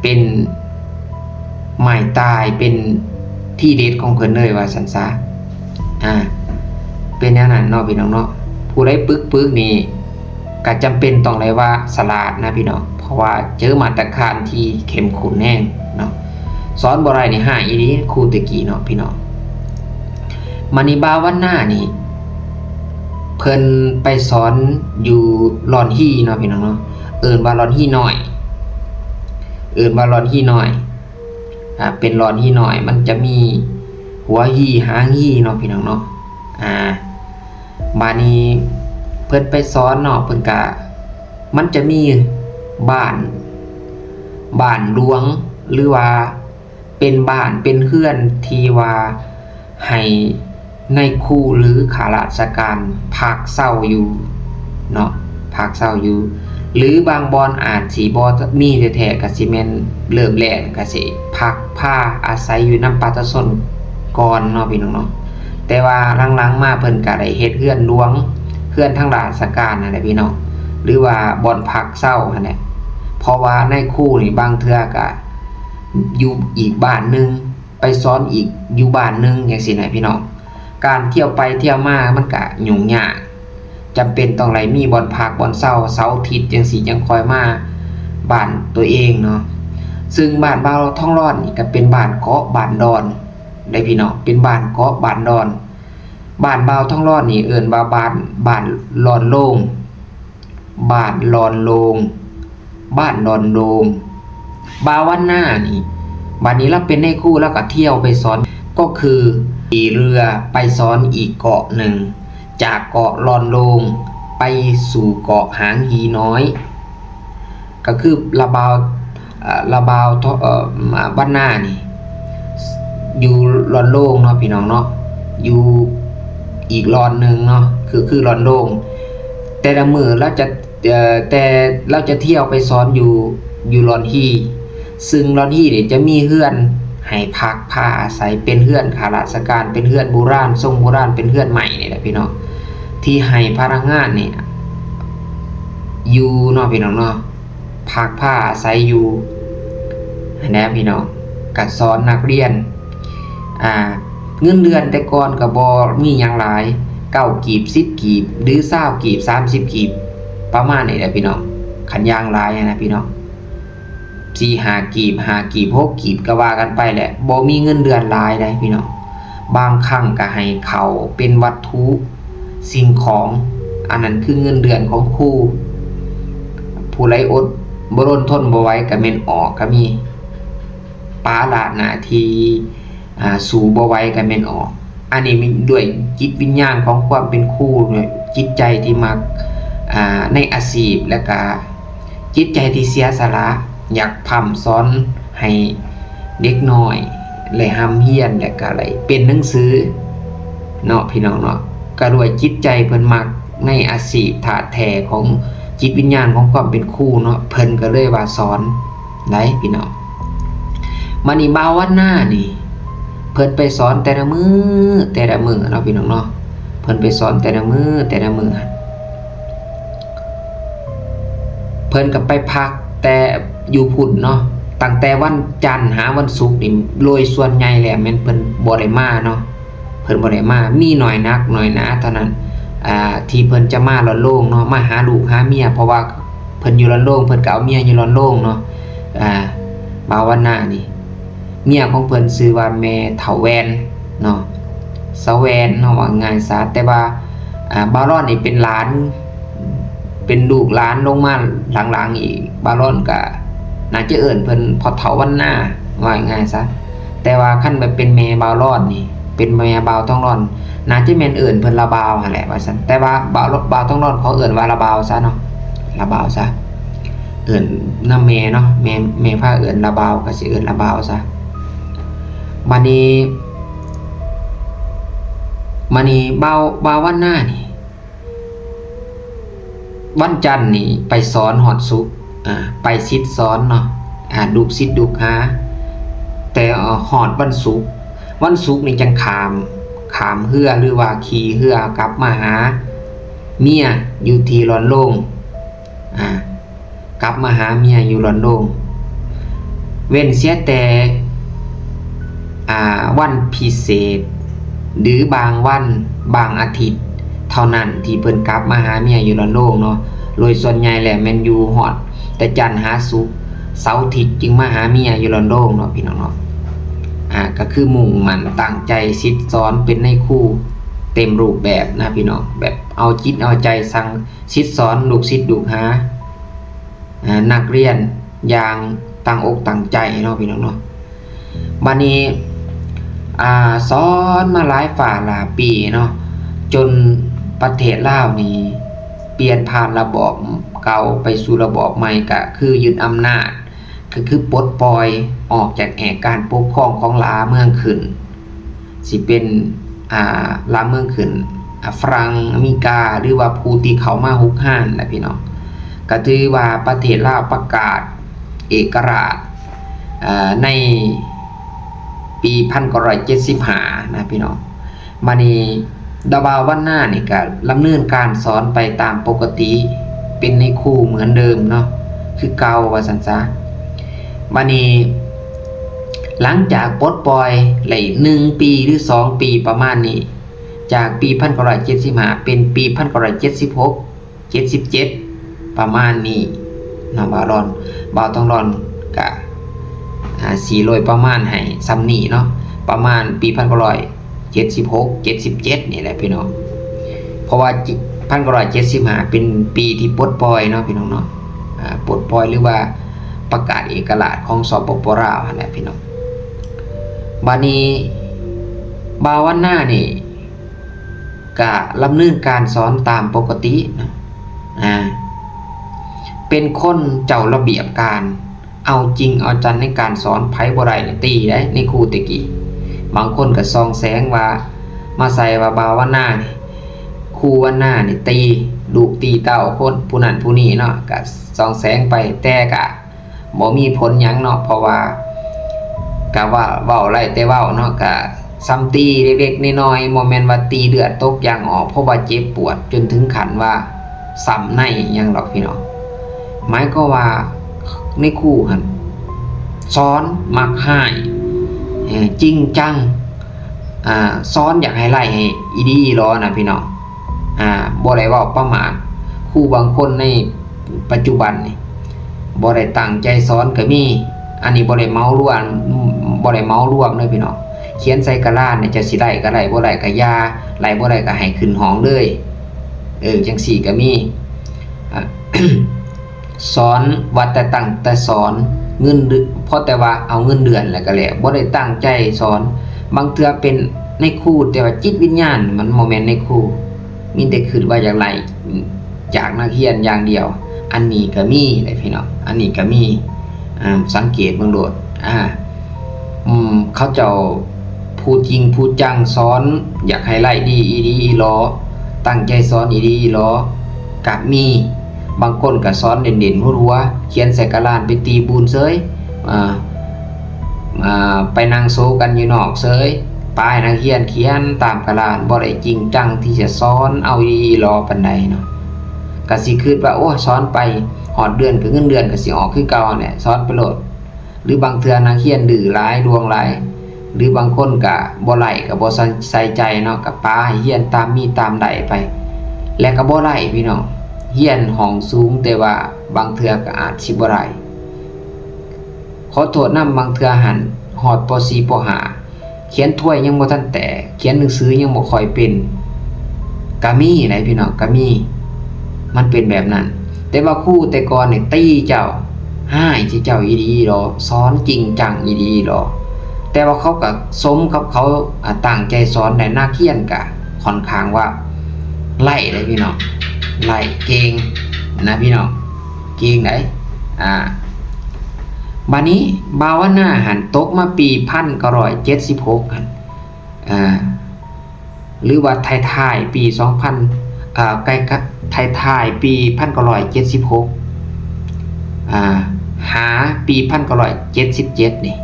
ເປັນໄມ້ຕາຍ ເປັນທີເດັດຂອງເພິ່ນເລີຍວ່າຊັ້ນຊະ ອ່າ ເປັນແນວນັ້ນເນາະພີ່ນ້ອງເນາະ. ຜູ້ໃດປຶກໆນີ້ ກະຈຳເປັນຕ້ອງໄດ້ວ່າສະຫຼາດນະພີ່ນ້ອງ ເພາະວ່າເຈີມາດຕະການທີ່ເຂັ້ມຂຸ້ນແຮງເນາະ ສອນບໍ່ໄດ້ນີ້ຮ້າຍອີ່ຫຼີ ຄູແຕ່ກີ້ເນາະພີ່ນ້ອງ. ມານີ້ບ່າວວັນນານີ້ ເພິ່ນໄປສອນຢູ່ລອນຮີເນາະພີ່ນ້ອງເນາະ ເອີ້ນວ່າລອນຮີນ້ອຍ ເອີ້ນວ່າລອນຮີນ້ອຍ ອ່າ ເປັນລອນຮີນ້ອຍ ມັນຈະມີຫົວຮີ ຫາງຮີເນາະພີ່ນ້ອງເນາະ. ອ່າ ບາດນີ້ເພິ່ນໄປສອນເນາະ ເພິ່ນກະ ມັນຈະມີບ້ານ ບ້ານຫຼວງ ຫຼືວ່າເປັນບ້ານເປັນເຮືອນທີ່ວ່າໃຫ້ນາຍຄູ ຫຼືຂ້າລາຊະການພັກເຊົາຢູ່ເນາະ ພັກເຊົາຢູ່ ຫຼືບາງບ່ອນອາດຊິບໍ່ມີແທ້ໆ ກະຊິແມ່ນເລີ່ມແລກກະຊິພັກພາອາໄສຢູ່ນຳປະຊາຊົນກ່ອນເນາະພີ່ນ້ອງເນາະ. ແຕ່ວ່າຫຼັງໆມາເພິ່ນກະໄດ້ເຮັດເຮືອນຫຼວງ ເຮືອນທາງລາຊະການຫັ້ນແຫຼະພີ່ນ້ອງ ຫຼືວ່າບ່ອນພັກເຊົາຫັ້ນແຫຼະ ເພາະວ່ານາຍຄູນີ້ບາງເທື່ອກະຢູ່ອີກບ້ານໜຶ່ງ ໄປສອນອີກຢູ່ບ້ານໜຶ່ງຈັ່ງຊີ້ນະພີ່ນ້ອງ. ການທ່ຽວໄປທ່ຽວມາມັນກະຫຍຸ້ງຍາກ, ຈຳເປັນຕ້ອງໄດ້ມີບ່ອນພັກບ່ອນເຊົາ ເສົາອາທິດຈັ່ງຊີ້ຈັ່ງຄ່ອຍມາບ້ານຕົວເອງເນາະ. ເຊິ່ງບ້ານບ່າວທອງລອນນີ້ກະເປັນບ້ານເກາະບ້ານດອນເດ້ພີ່ນ້ອງ, ເປັນບ້ານເກາະບ້ານດອນ. ບ້ານບ່າວທອງລອນນີ້ເອີ້ນວ່າບ້ານ ບ້ານລອນໂລງ ບ້ານລອນໂລງ ບ້ານລອນໂລງ. ບ່າວວັນນານີ້ ບາດນີ້ລາວເປັນນາຍຄູລາວກະທ່ຽວໄປສອນ ກໍຄືຂີ່ເຮືອໄປສອນອີກເກາະໜຶ່ງ ຈາກເກາະລອນໂລງໄປສູ່ເກາະຫາງຫີນ້ອຍ. ກໍຄືລາວບ່າວ ເອີ ລາວບ່າວ ເອີ ວັນນານີ້ຢູ່ລອນໂລງເນາະພີ່ນ້ອງເນາະ, ຢູ່ອີກລອນໜຶ່ງເນາະ ຄື ຄືລອນໂລງ. ແຕ່ລະມື້ລາວຈະ ເອີ ແຕ່ລາວຈະທ່ຽວໄປສອນຢູ່ ຢູ່ລອນຮີ, ເຊິ່ງລອນຮີນີ້ຈະມີເຮືອນໃຫ້ພັກພາອາໄສ ເປັນເຮືອນຂ້າລາຊະການ ເປັນເຮືອນໂບລານ ຊົງໂບລານ ເປັນເຮືອນໄມ້ນີ້ແຫຼະພີ່ນ້ອງ ທີ່ໃຫ້ພະນັກງານນີ້ຢູ່ເນາະພີ່ນ້ອງເນາະ. ພັກພາອາໄສຢູ່ຫັ້ນແຫຼະພີ່ນ້ອງ, ກະສອນນັກຮຽນ. ອ່າ ເງິນເດືອນແຕ່ກ່ອນກະບໍ່ມີຫຍັງຫຼາຍ ເກົ້າກີບ ສິບກີບ ຫຼື ຊາວກີບ ສາມສິບກີບ ປະມານນີ້ແຫຼະພີ່ນ້ອງ, ຄັນຢ່າງຫຼາຍຫັ້ນນະພີ່ນ້ອງ ສີ່ຫ້າກີບ ຫ້າກີບ ຫົກກີບ ກະວ່າກັນໄປແຫຼະ, ບໍ່ມີເງິນເດືອນຫຼາຍໃດ໋ພີ່ນ້ອງ. ບາງຄັ້ງກະໃຫ້ເຂົ້າເປັນວັດຖຸ ສິ່ງຂອງ, ອັນນັ້ນຄືເງິນເດືອນຂອງຄູ. ຜູ້ໃດອົດບໍ່ທົນທົນບໍ່ໄຫວກະແມ່ນອອກກະມີ, ປະລະໜ້າທີ່ ອ່າ ສູ້ບໍ່ໄຫວກະແມ່ນອອກ. ອັນນີ້ມີດ້ວຍຈິດວິນຍານຂອງຄວາມເປັນຄູ, ດ້ວຍຈິດໃຈທີ່ມັກ ອ່າ ໃນອາຊີບ ແລະກະຈິດໃຈທີ່ເສຍສະຫຼະ ຢາກພ້ຳສອນໃຫ້ເດັກນ້ອຍໄດ້ຮ່ຳຮຽນ ແລະກະໄດ້ເປັນໜັງສືເນາະພີ່ນ້ອງເນາະ. ກະດ້ວຍຈິດໃຈເພິ່ນມັກໃນອາຊີບທາດແທ້ຂອງຈິດວິນຍານຂອງຄວາມເປັນຄູເນາະ, ເພິ່ນກະເລີຍວ່າສອນໄດ໋ພີ່ນ້ອງ. ບາດນີ້ບ່າວວັນນານີ້ ເພິ່ນໄປສອນແຕ່ລະມື້ ແຕ່ລະມື້ເນາະພີ່ນ້ອງເນາະ, ເພິ່ນໄປສອນແຕ່ລະມື້ ແຕ່ລະມື້. ເພິ່ນກະໄປພັກແຕ່ຢູ່ພຸ້ນເນາະ, ຕັ້ງແຕ່ວັນຈັນຫາວັນສຸກນີ້ ໂດຍສ່ວນໃຫຍ່ແລ້ວແມ່ນເພິ່ນບໍ່ໄດ້ມາເນາະ, ເພິ່ນບໍ່ໄດ້ມາ, ມີໜ້ອຍນັກໜ້ອຍໜາເທົ່ານັ້ນ ອ່າ ທີ່ເພິ່ນຈະມາລອນໂລງເນາະ, ມາຫາລູກຫາເມຍ ເພາະວ່າເພິ່ນຢູ່ລອນໂລງ ເພິ່ນກະເອົາເມຍຢູ່ລອນໂລງເນາະ. ອ່າ ບ່າວວັນນານີ້ ເມຍຂອງເພິ່ນຊື່ວ່າແມ່ເຖົ້າແວ່ນເນາະ, ສາວແວ່ນເນາະ ວ່າງ່າຍຊະ. ແຕ່ວ່າ ອ່າ ບ່າວລອນນີ້ເປັນຫຼານ ເປັນລູກຫຼານລົງມາຫຼັງໆອີກ, ບ່າວລອນກະໜ້າຈະເອີ້ນເພິ່ນພໍ່ເຖົ້າວັນນາ ວ່າງ່າຍຊະ. ແຕ່ວ່າຄັນແບບເປັນແມ່ບ່າວລອນນີ້ ເປັນແມ່ບ່າວທອງລອນ ໜ້າຈະແມ່ນເອີ້ນເພິ່ນລະບ່າວຫັ້ນແຫຼະວ່າຊັ້ນ. ແຕ່ວ່າບ່າວ ບ່າວທອງລອນຂໍເອີ້ນວ່າລະບ່າວຊະເນາະ, ລະບ່າວຊະ, ເອີ້ນນຳແມ່ເນາະ, ແມ່ ແມ່ພາເອີ້ນລະບ່າວ ກະຊິເອີ້ນລະບ່າວຊະ. ບາດນີ້ ບາດນີ້ບ່າວ ບ່າວວັນນານີ້ ວັນຈັນນີ້ໄປສອນຮອດສຸກ ອ່າ ໄປສິດສອນເນາະ ອ່າ ລູກສິດລູກຫາ, ແຕ່ຮອດວັນສຸກ ວັນສຸກນີ້ຈັ່ງຂ້າມ ຂ້າມເຮືອ ຫຼືວ່າຂີ່ເຮືອກັບມາຫາເມຍຢູ່ທີ່ລອນໂລງ ອ່າ ກັບມາຫາເມຍຢູ່ລອນໂລງ, ເວັ້ນເສຍແຕ່ ອ່າ ວັນພິເສດ ຫຼື ບາງວັນ ບາງອາທິດເທົ່ານັ້ນທີ່ເພິ່ນກັບມາຫາເມຍຢູ່ລອນໂລງເນາະ. ໂດຍສ່ວນໃຫຍ່ແລ້ວແມ່ນຢູ່ຮອດແຕ່ຈັນຫາສຸກ, ເສົາອາທິດຈຶ່ງມາຫາເມຍຢູ່ລອນໂລງເນາະ ພີ່ນ້ອງເນາະ. ອ່າ ກະຄືມຸ່ງໝັ້ນຕັ້ງໃຈສິດສອນເປັນນາຍຄູເຕັມຮູບແບບນະ ພີ່ນ້ອງ, ແບບເອົາຈິດເອົາໃຈສັ່ງສິດສອນລູກສິດລູກຫາ ອ່າ ນັກຮຽນຢ່າງຕັ້ງອົກຕັ້ງໃຈເນາະ ພີ່ນ້ອງເນາະ. ບາດນີ້ ອ່າ ສອນມາຫຼາຍຟ້າຫຼາຍປີເນາະ ຈົນປະເທດລາວນີ້ປ່ຽນຜ່ານລະບອບເກົ່າໄປສູ່ລະບອບໃໝ່ ກະຄືຍຶດອຳນາດ ກະຄືປົດປ່ອຍອອກຈາກແອກການປົກຄອງຂອງຫຼາເມືອງຂຶ້ນ. ຊິເປັນ ອ່າ ລາເມືອງຂຶ້ນ ອ່າ ຝຣັ່ງ ອາເມລິກາ ຫຼືວ່າຜູ້ທີ່ເຂົ້າມາຮຸກຮານແຫຼະ ພີ່ນ້ອງ. ກະຖືວ່າປະເທດລາວປະກາດເອກະລາດ ເອີ ໃນປີພັນເກົ້າຮ້ອຍເຈັດສິບຫ້ານະ ພີ່ນ້ອງ. ບາດນີ້ ດາວບ່າວວັນນານີ້ກະດຳເນີນການສອນໄປຕາມປົກກະຕິ ເປັນນາຍຄູເໝືອນເດີມເນາະ ຄືເກົ່າວ່າຊັ້ນຊະ. ບາດນີ້ ຫຼັງຈາກປົດປ່ອຍໄດ້ໜຶ່ງປີ ຫຼື ສອງປີປະມານນີ້ ຈາກປີພັນເກົ້າຮ້ອຍເຈັດສິບຫ້າ ເປັນປີພັນເກົ້າຮ້ອຍເຈັດສິບຫົກ ເຈັດສິບເຈັດ ປະມານນີ້ເນາະ ບ່າວລອນ ບ່າວທອງລອນກະ ອ່າ ຊິໂລຍປະມານໃຫ້ຊ່ຳນີ້ເນາະ ປະມານປີພັນເກົ້າຮ້ອຍເຈັດສິບຫົກ ເຈັດສິບເຈັດ ນີ້ແຫຼະພີ່ນ້ອງ ເພາະວ່າ ພັນເກົ້າຮ້ອຍເຈັດສິບຫ້າ ເປັນປີທີ່ປົດປ່ອຍເນາະພີ່ນ້ອງເນາະ ອ່າ ປົດປ່ອຍ ຫຼືວ່າປະກາດເອກະລາດຂອງ ສປປ ລາວ ຫັ້ນແຫຼະພີ່ນ້ອງ. ບາດນີ້ບ່າວວັນນານີ້ກະດຳເນີນການສອນຕາມປົກກະຕິເນາະ ອ່າ ເປັນຄົນເຈົ້າລະບຽບການ ເອົາຈິງເອົາຈັງໃນການສອນ ໃຜບໍ່ໄດ້ນີ້ຕີໄດ໋ ໃນຄູແຕ່ກີ້ ບາງຄົນກະສ່ອງແສງວ່າ ມາໃສ່ວ່າບ່າວວັນນານີ້ ຄູວັນນານີ້ຕີລູກຕີເຕົ້າຄົນ ຜູ້ນັ້ນຜູ້ນີ້ເນາະ ກະສ່ອງແສງໄປ ແຕ່ກະບໍ່ມີຜົນຫຍັງເນາະ ເພາະວ່າກະວ່າເວົ້າໄດ້ແຕ່ເວົ້າເນາະ ກະຊ່ຳຕີເລັກໆນ້ອຍໆ ບໍ່ແມ່ນວ່າຕີເລືອດຕົກຢາງອອກ ເພາະວ່າເຈັບປວດຈົນເຖິງຂັ້ນວ່າຊ້ຳໃນຫຍັງດອກພີ່ນ້ອງ ໝາຍຄວາມວ່າໃນຄູຫັ້ນສອນມັກຮ້າຍ ເອີ ຈິງຈັງ ອ່າ ສອນຢາກໃຫ້ໄລ່ໃຫ້ອີ່ດີອີ່ຫຼໍນະພີ່ນ້ອງ ອ່າ ບໍ່ໄດ້ເວົ້າປະໝາດ ຄູບາງຄົນໃນປັດຈຸບັນນີ້ ບໍ່ໄດ້ຕັ້ງໃຈສອນກະມີ ອັນນີ້ບໍ່ໄດ້ເໝົາລວມ ບໍ່ໄດ້ເໝົາລວມເດີພີ່ນ້ອງ ຂຽນໃສ່ກະດານນີ້ ຈະຊິໄລ່ກະໄດ້ ບໍ່ໄດ້ກະຢ່າ ໄລ່ບໍ່ໄດ້ກະໃຫ້ຂຶ້ນຫ້ອງເລີຍ ເອີ ຈັ່ງຊີ້ກະມີ ອ່າ ສອນວ່າແຕ່ຕັ້ງແຕ່ສອນ ເງິນເດືອນ ເພາະແຕ່ວ່າເອົາເງິນເດືອນແລ້ວກະແລ້ວ ບໍ່ໄດ້ຕັ້ງໃຈສອນ ບາງເທື່ອເປັນນາຍຄູ ແຕ່ວ່າຈິດວິນຍານມັນບໍ່ແມ່ນນາຍຄູ ມີແຕ່ຄິດວ່າຢາກໄລ່ຈາກນັກຮຽນຢ່າງດຽວ ອັນນີ້ກະມີເດ້ພີ່ນ້ອງ ອັນນີ້ກະມີ ອ່າ ສັງເກດເບິ່ງໂລດ ອ່າ ອືມ ເຂົາເຈົ້າຜູ້ຈິງຜູ້ຈັງສອນ ຢາກໃຫ້ໄລ່ດີອີ່ດີອີ່ຫຼໍ ຕັ້ງໃຈສອນອີ່ດີອີ່ຫຼໍ ກະມີ ບາງຄົນກະສອນເຫຼັ້ນໆຫົວໆ ຂຽນໃສ່ກະດານ ໄປຕີບູນເສີຍ ອ່າ ອ່າ ໄປນັ່ງໂຊກັນຢູ່ນອກເສີຍ ປາໃຫ້ນັກຮຽນຂຽນຕາມກະດານ ບໍ່ໄດ້ຈິງຈັງທີ່ຈະສອນເອົາອີ່ຫຼີຫຼໍປານໃດເນາະ ກະຊິຄິດວ່າ ໂອ້ ສອນໄປຮອດເດືອນກະເງິນເດືອນກະຊິອອກຄືເກົ່າຫັ້ນແຫຼະ ສອນໄປໂລດ. ຫຼືບາງເທື່ອນັກຮຽນດື້ຫຼາຍ ດ່ວງຫຼາຍ ຫຼືບາງຄົນກະບໍ່ໄດ້ ກະບໍ່ໃສ່ໃຈເນາະ ກະປາໃຫ້ຮຽນຕາມມີຕາມໄດ້ໄປ ແລະກະບໍ່ໄດ້ພີ່ນ້ອງ ຮຽນຫ້ອງສູງ ແຕ່ວ່າບາງເທື່ອກະອາດຊິບໍ່ໄດ້ ຂໍໂທດນຳ ບາງເທື່ອຫັ້ນຮອດ ປໍສີ່ ປໍຫ້າ ຂຽນຖ້ວຍຍັງບໍ່ທັນແຕກ ຂຽນໜັງສືຍັງບໍ່ຄ່ອຍເປັນ ກະມີໄດ໋ພີ່ນ້ອງ ກະມີ ມັນເປັນແບບນັ້ນ ແຕ່ວ່າຄູແຕ່ກ່ອນນີ້ຕີເຈົ້າ ຮ້າຍໃສ່ເຈົ້າອີ່ຫຼີອີ່ຫຼໍ ສອນຈິງຈັງອີ່ຫຼີອີ່ຫຼໍ ແຕ່ວ່າເຂົາກະສົມກັບເຂົາ ອ່າ ຕັ້ງໃຈສອນ ແລະນັກຮຽນກະຂ້ອນຂ້າງວ່າໄລ່ເດ້ພີ່ນ້ອງ ໄລ່ເກັ່ງນະພີ່ນ້ອງ ເກັ່ງໃດ໋ ອ່າ ບາດນີ້ບ່າວວັນນາຫັ້ນຕົກມາປີພັນເກົ້າຮ້ອຍເຈັດສິບຫົກຫັ້ນ ອ່າ ຫຼືວ່າທ້າຍໆປີສອງພັນ ເອີ ໃກ້ໆ ທ້າຍໆປີພັນເກົ້າຮ້ອຍເຈັດສິບຫົກ ອ່າ ຫາປີພັນເກົ້າຮ້ອຍເຈັດສິບເຈັດນີ້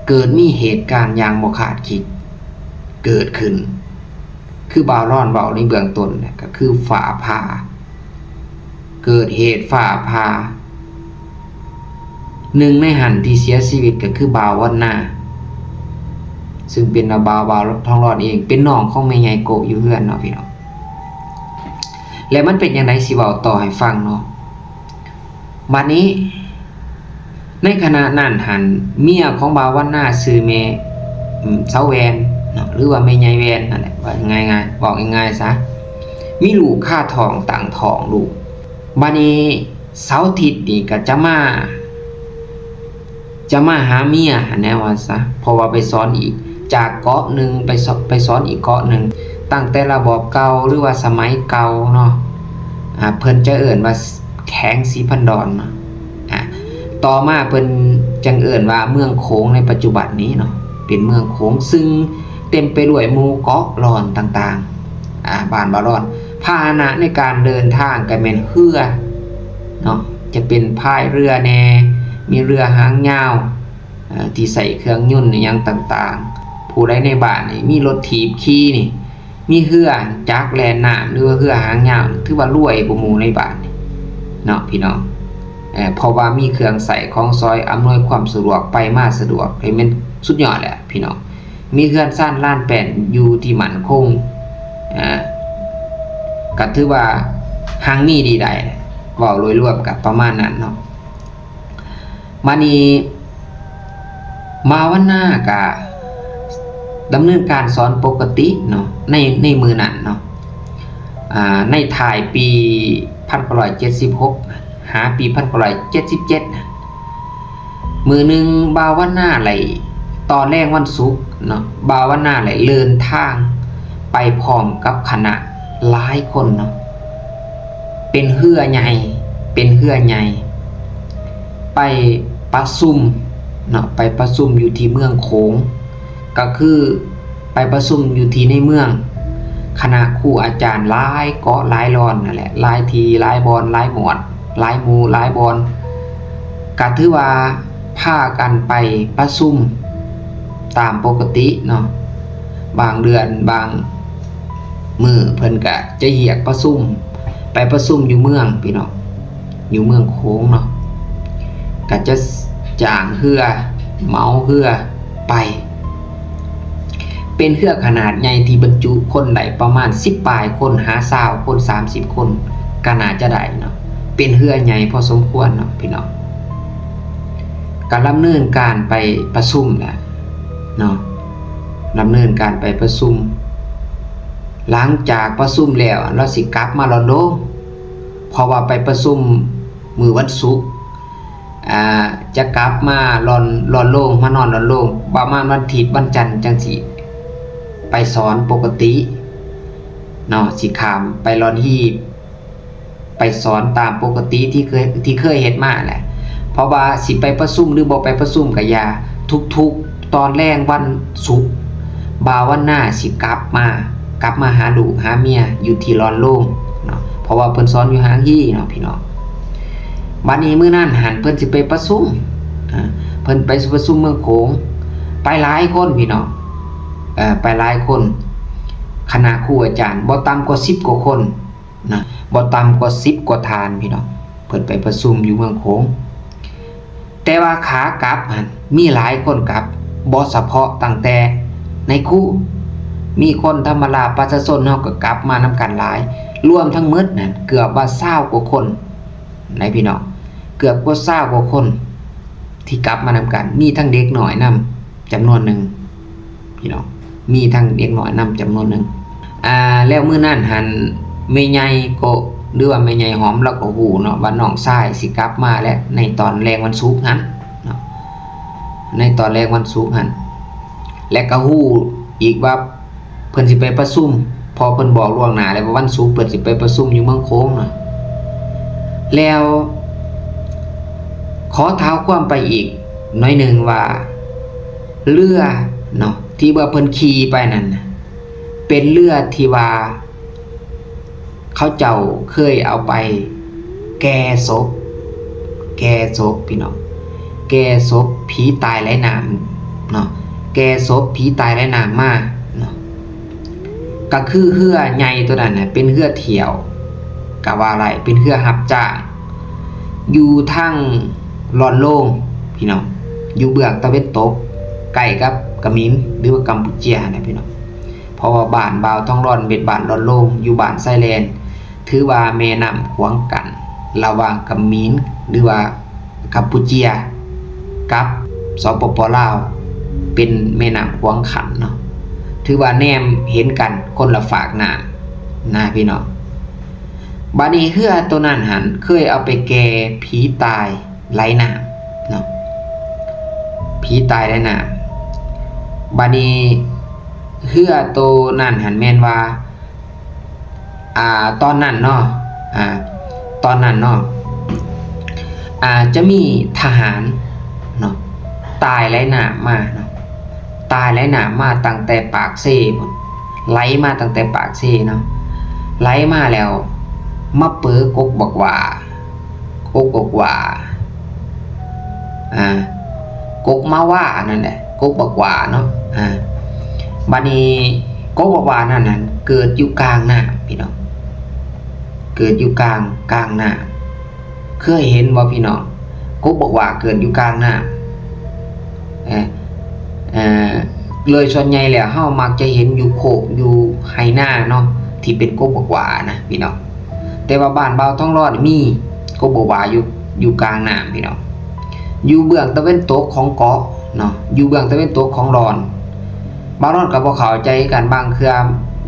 ເກີດມີເຫດການຢ່າງບໍ່ຄາດຄິດເກີດຂຶ້ນ ຄືບ່າວລອນເວົ້າໃນເບື້ອງຕົ້ນນະ ກະຄືຟ້າຜ່າ ເກີດເຫດຟ້າຜ່າ ໜຶ່ງໃນຫັ້ນທີ່ເສຍຊີວິດກະຄືບ່າວວັນນາ ຊຶ່ງເປັນນ້າບ່າວ ບ່າວທອງຫຼອດເອງ ເປັນນ້ອງຂອງແມ່ໃຫຍ່ໂກະຢູ່ເຮືອນເນາະພີ່ນ້ອງ ແລະມັນເປັນຈັ່ງໃດ ຊິເວົ້າຕໍ່ໃຫ້ຟັງເນາະ ບາດນີ້ ໃນຂະນະນັ້ນຫັ້ນ ເມຍຂອງບ່າວວັນນາຊື່ແມ່ ອືມ ສາວແວ່ນເນາະ ຫຼືວ່າແມ່ໃຫຍ່ແວ່ນນັ້ນແຫຼະ ເວົ້າງ່າຍໆ ເວົ້າງ່າຍໆຊະ ມີລູກຄາທ້ອງ ຕັ້ງທ້ອງລູກ ບາດນີ້ເສົາທິດນີ້ກະຈະມາ ຈະມາຫາເມຍຫັ້ນແຫຼະວ່າຊະ ເພາະວ່າໄປສອນອີກ ຈາກເກາະໜຶ່ງໄປສອນ ໄປສອນອີກເກາະໜຶ່ງ ຕັ້ງແຕ່ລະບອບເກົ່າ ຫຼືວ່າສະໄໝເກົ່າເນາະ ອ່າ ເພິ່ນຈະເອີ້ນວ່າແຂວງສີພັນດອນເນາະ ອ່າ ຕໍ່ມາເພິ່ນຈຶ່ງເອີ້ນວ່າເມືອງໂຂງໃນປັດຈຸບັນນີ້ເນາະ ເປັນເມືອງໂຂງ ຊຶ່ງເຕັມໄປດ້ວຍໝູ່ເກາະລອນຕ່າງໆ ອ່າ ບ້ານບ່າວລອນ ພາຫະນະໃນການເດີນທາງກະແມ່ນເຮືອເນາະ ຈະເປັນພາຍເຮືອແດ່ ມີເຮືອຫາງຍາວ ເອີ ທີ່ໃຊ້ເຄື່ອງຍົນອີ່ຫຍັງຕ່າງໆ ຜູ້ໃດໃນບ້ານນີ້ມີລົດຖີບຂີ່ນີ້ ມີເຮືອຈັກແລ່ນນ້ຳ ຫຼືວ່າເຮືອຫາງຍາວ ຖືວ່າລວຍກວ່າໝູ່ໃນບ້ານນີ້ເນາະພີ່ນ້ອງ ເພາະວ່າມີເຄື່ອງໃຊ້ຂອງສອຍອຳນວຍຄວາມສະດວກ ໄປມາສະດວກ ເຫັນແມ່ນສຸດຍອດແຫຼະພີ່ນ້ອງ. ມີເຮືອນຊານລານແປ້ນຢູ່ທີ່ໝັ້ນຄົງ ກໍຖືວ່າຮັ່ງມີດີໄດ້ ເວົ້າໂດຍລວມກໍປະມານນັ້ນເນາະ. ມານີ້ ບ່າວວັນນາກະດຳເນີນການສອນປົກກະຕິເນາະ ໃນ ໃນມື້ນັ້ນເນາະ ອາ ໃນທ້າຍປີພັນເກົ້າຮ້ອຍເຈັດສິບຫົກ ຫາປີພັນເກົ້າຮ້ອຍເຈັດສິບເຈັດ ມື້ໜຶ່ງ ບ່າວວັນນາໄດ້ ຕອນແລງວັນສຸກເນາະ ບ່າວວັນນາໄດ້ເດີນທາງໄປພ້ອມກັບຄະນະຫຼາຍຄົນເນາະ ເປັນເຮືອໃຫຍ່ ເປັນເຮືອໃຫຍ່ ໄປປະຊຸມເນາະ ໄປປະຊຸມຢູ່ທີ່ເມືອງໂຂງ ກໍຄືໄປປະຊຸມຢູ່ທີ່ໃນເມືອງ ຄະນະຄູອາຈານຫຼາຍເກາະຫຼາຍລອນນັ້ນແຫຼະ ຫຼາຍທີ່ຫຼາຍບ່ອນ ຫຼາຍໝວດ ຫຼາຍໝູ່ຫຼາຍບ່ອນ ກໍຖືວ່າພາກັນໄປປະຊຸມຕາມປົກກະຕິເນາະ. ບາງເດືອນບາງມື້ເພິ່ນກະຈະຮຽກປະຊຸມ ໄປປະຊຸມຢູ່ເມືອງພີ່ນ້ອງ ຢູ່ເມືອງໂຂງເນາະ ກະຈະຈ້າງເຮືອ ເໝົາເຮືອໄປ ເປັນເຮືອຂະໜາດໃຫຍ່ທີ່ບັນຈຸຄົນໄດ້ປະມານສິບປາຍຄົນ ຫາຊາວຄົນ ສາມສິບຄົນ ກໍໜ້າຈະໄດ້ເນາະ ເປັນເຮືອໃຫຍ່ພໍສົມຄວນເນາະພີ່ນ້ອງ. ກໍດຳເນີນການໄປປະຊຸມແຫຼະເນາະ ດຳເນີນການໄປປະຊຸມ. ຫຼັງຈາກປະຊຸມແລ້ວ ລາວຊິກັບມາລອນໂລງ ເພາະວ່າໄປປະຊຸມມື້ວັນສຸກ ອາ ຈະກັບມາລອນ ລອນໂລງ ມານອນລອນໂລງ ປະມານວັນທິດວັນຈັນຈັ່ງຊິໄປສອນປົກກະຕິເນາະ ຊິຂ້າມໄປລອນຮີບ ໄປສອນຕາມປົກກະຕິທີ່ເຄີຍ ທີ່ເຄີຍເຮັດມາແຫຼະ ເພາະວ່າຊິໄປປະຊຸມ ຫຼື ບໍ່ໄປປະຊຸມກໍຢ່າ ທຸກໆຕອນແລງວັນສຸກ ບ່າວວັນນາຊິກັບມາ ກັບມາຫາລູກຫາເມຍຢູ່ທີ່ລອນໂລງເນາະ ເພາະວ່າເພິ່ນສອນຢູ່ຫາງຮີເນາະພີ່ນ້ອງ. ບັດນີ້ມື້ນັ້ນຫັ້ນເພິ່ນຊິໄປປະຊຸມ ເພິ່ນໄປປະຊຸມເມືອງໂຂງ ໄປຫຼາຍຄົນພີ່ນ້ອງ ເອີ ໄປຫຼາຍຄົນ ຄະນະຄູອາຈານບໍ່ຕ່ຳກວ່າສິບກວ່າຄົນ ນະ ບໍ່ຕ່ຳກວ່າສິບກວ່າທ່ານພີ່ນ້ອງ ເພິ່ນໄປປະຊຸມຢູ່ເມືອງໂຂງ ແຕ່ວ່າຂາກັບຫັ້ນມີຫຼາຍຄົນກັບ ບໍ່ສະເພາະຕັ້ງແຕ່ນາຍຄູ ມີຄົນທຳມະດາປະຊາຊົນເຮົາກໍກັບມານຳກັນຫຼາຍ ລວມທັງໝົດນັ້ນເກືອບວ່າຊາວກວ່າຄົນ ນະພີ່ນ້ອງ ເກືອບກວ່າຊາວກວ່າຄົນທີ່ກັບມານຳກັນ ມີທັງເດັກນ້ອຍນຳ ຈຳນວນໜຶ່ງພີ່ນ້ອງ ມີທັງເດັກນ້ອຍນຳຈຳນວນໜຶ່ງ ອາ ແລ້ວມື້ນັ້ນຫັ້ນ ແມ່ໃຫຍ່ກໍ ຫຼືວ່າແມ່ໃຫຍ່ຫອມ ລາວກໍຮູ້ເນາະວ່ານ້ອງຊາຍຊິກັບມາແລ້ວ ໃນຕອນແລງວັນສຸກຫັ້ນເນາະ ໃນຕອນແລງວັນສຸກຫັ້ນ ແລະກໍຮູ້ອີກວ່າເພິ່ນຊິໄປປະຊຸມ ເພາະເພິ່ນບອກລ່ວງໜ້າແລ້ວວ່າວັນສຸກເພິ່ນຊິໄປປະຊຸມຢູ່ເມືອງໂຂງເນາະ ແລ້ວ ຂໍທ້າວຄວາມໄປອີກໜ້ອຍໜຶ່ງວ່າ ເຮືອເນາະ ທີ່ວ່າເພິ່ນຂີ່ໄປນັ້ນນະ ເປັນເຮືອທີ່ວ່າເຂົາເຈົ້າເຄີຍເອົາໄປແກ່ສົບ ແກ່ສົບພີ່ນ້ອງ ແກ່ສົບຜີຕາຍໄຫຼນ້ຳເນາະ ແກ່ສົບຜີຕາຍໄຫຼນ້ຳມາເນາະ. ກໍຄືເຮືອໃຫຍ່ໂຕນັ້ນນະ ເປັນເຮືອທ່ຽວກໍວ່າໄດ້ ເປັນເຮືອຮັບຈ້າງ ຢູ່ທາງລອນໂລງພີ່ນ້ອງ ຢູ່ເບື້ອງຕາເວັນຕົກ ໃກ້ກັບກະມິນ ຫຼືວ່າກຳປູເຈຍຫັ້ນນະພີ່ນ້ອງ ເພາະວ່າບ້ານບ່າວທອງລອນເປັນບ້ານລອນໂລງ ຢູ່ບ້ານຊາຍແດນ ຖືວ່າແມ່ນ້ຳຂວາງກັ້ນລະຫວ່າງກະມິນ ຫຼືວ່າ ກຳປູເຈຍກັບ ສປປ ລາວ ເປັນແມ່ນ້ຳຂວາງຂັ້ນເນາະ ຖືວ່າແນມເຫັນກັນຄົນລະຟາກນ້ຳນະພີ່ນ້ອງ. ບາດນີ້ເຮືອໂຕນັ້ນຫັ້ນເຄີຍເອົາໄປແກ່ຜີຕາຍໄຫຼນ້ຳເນາະ ຜີຕາຍໄຫຼນ້ຳ. ບາດນີ້ເຮືອໂຕນັ້ນຫັ້ນແມ່ນວ່າ ອ່າ ຕອນນັ້ນເນາະ ອ່າ ຕອນນັ້ນເນາະ ອ່າ ຈະມີທະຫານເນາະ ຕາຍໄຫຼນ້ຳມາເນາະ ຕາຍໄຫຼນ້ຳມາຕັ້ງແຕ່ປາກເຊພຸ້ນ ໄຫຼມາຕັ້ງແຕ່ປາກເຊເນາະ ໄຫຼມາແລ້ວມາເປີກົກບັກຫວ້າ ກົກບັກຫວ້າ ອ່າ ກົກມາຫວ້ານັ້ນແຫຼະ ກົກບັກຫວ້າເນາະ ອ່າ ບາດນີ້ກົກບັກຫວ້ານັ້ນຫັ້ນເກີດຢູ່ກາງນ້ຳພີ່ນ້ອງ ເກີດຢູ່ກາງ ກາງນ້ຳ ເຄີຍເຫັນບໍ່ພີ່ນ້ອງ? ກົກບອກຫວ້າເກີດຢູ່ກາງນ້ຳ. ເອີ ເອີ ໂດຍສ່ວນໃຫຍ່ແລ້ວເຮົາມັກຈະເຫັນຢູ່ໂຄກ ຢູ່ໄຮ່ນາເນາະ ທີ່ເປັນກົກບອກຫວ້ານະພີ່ນ້ອງ. ແຕ່ວ່າບ້ານບ່າວທອງຫຼອດມີກົກບອກຫວ້າຢູ່ ຢູ່ກາງນ້ຳພີ່ນ້ອງ, ຢູ່ເບື້ອງຕາເວັນຕົກຂອງເກາະເນາະ, ຢູ່ເບື້ອງຕາເວັນຕົກຂອງລອນ. ບ່າວລອນກໍບໍ່ເຂົ້າໃຈຄືກັນ, ບາງເທື່ອ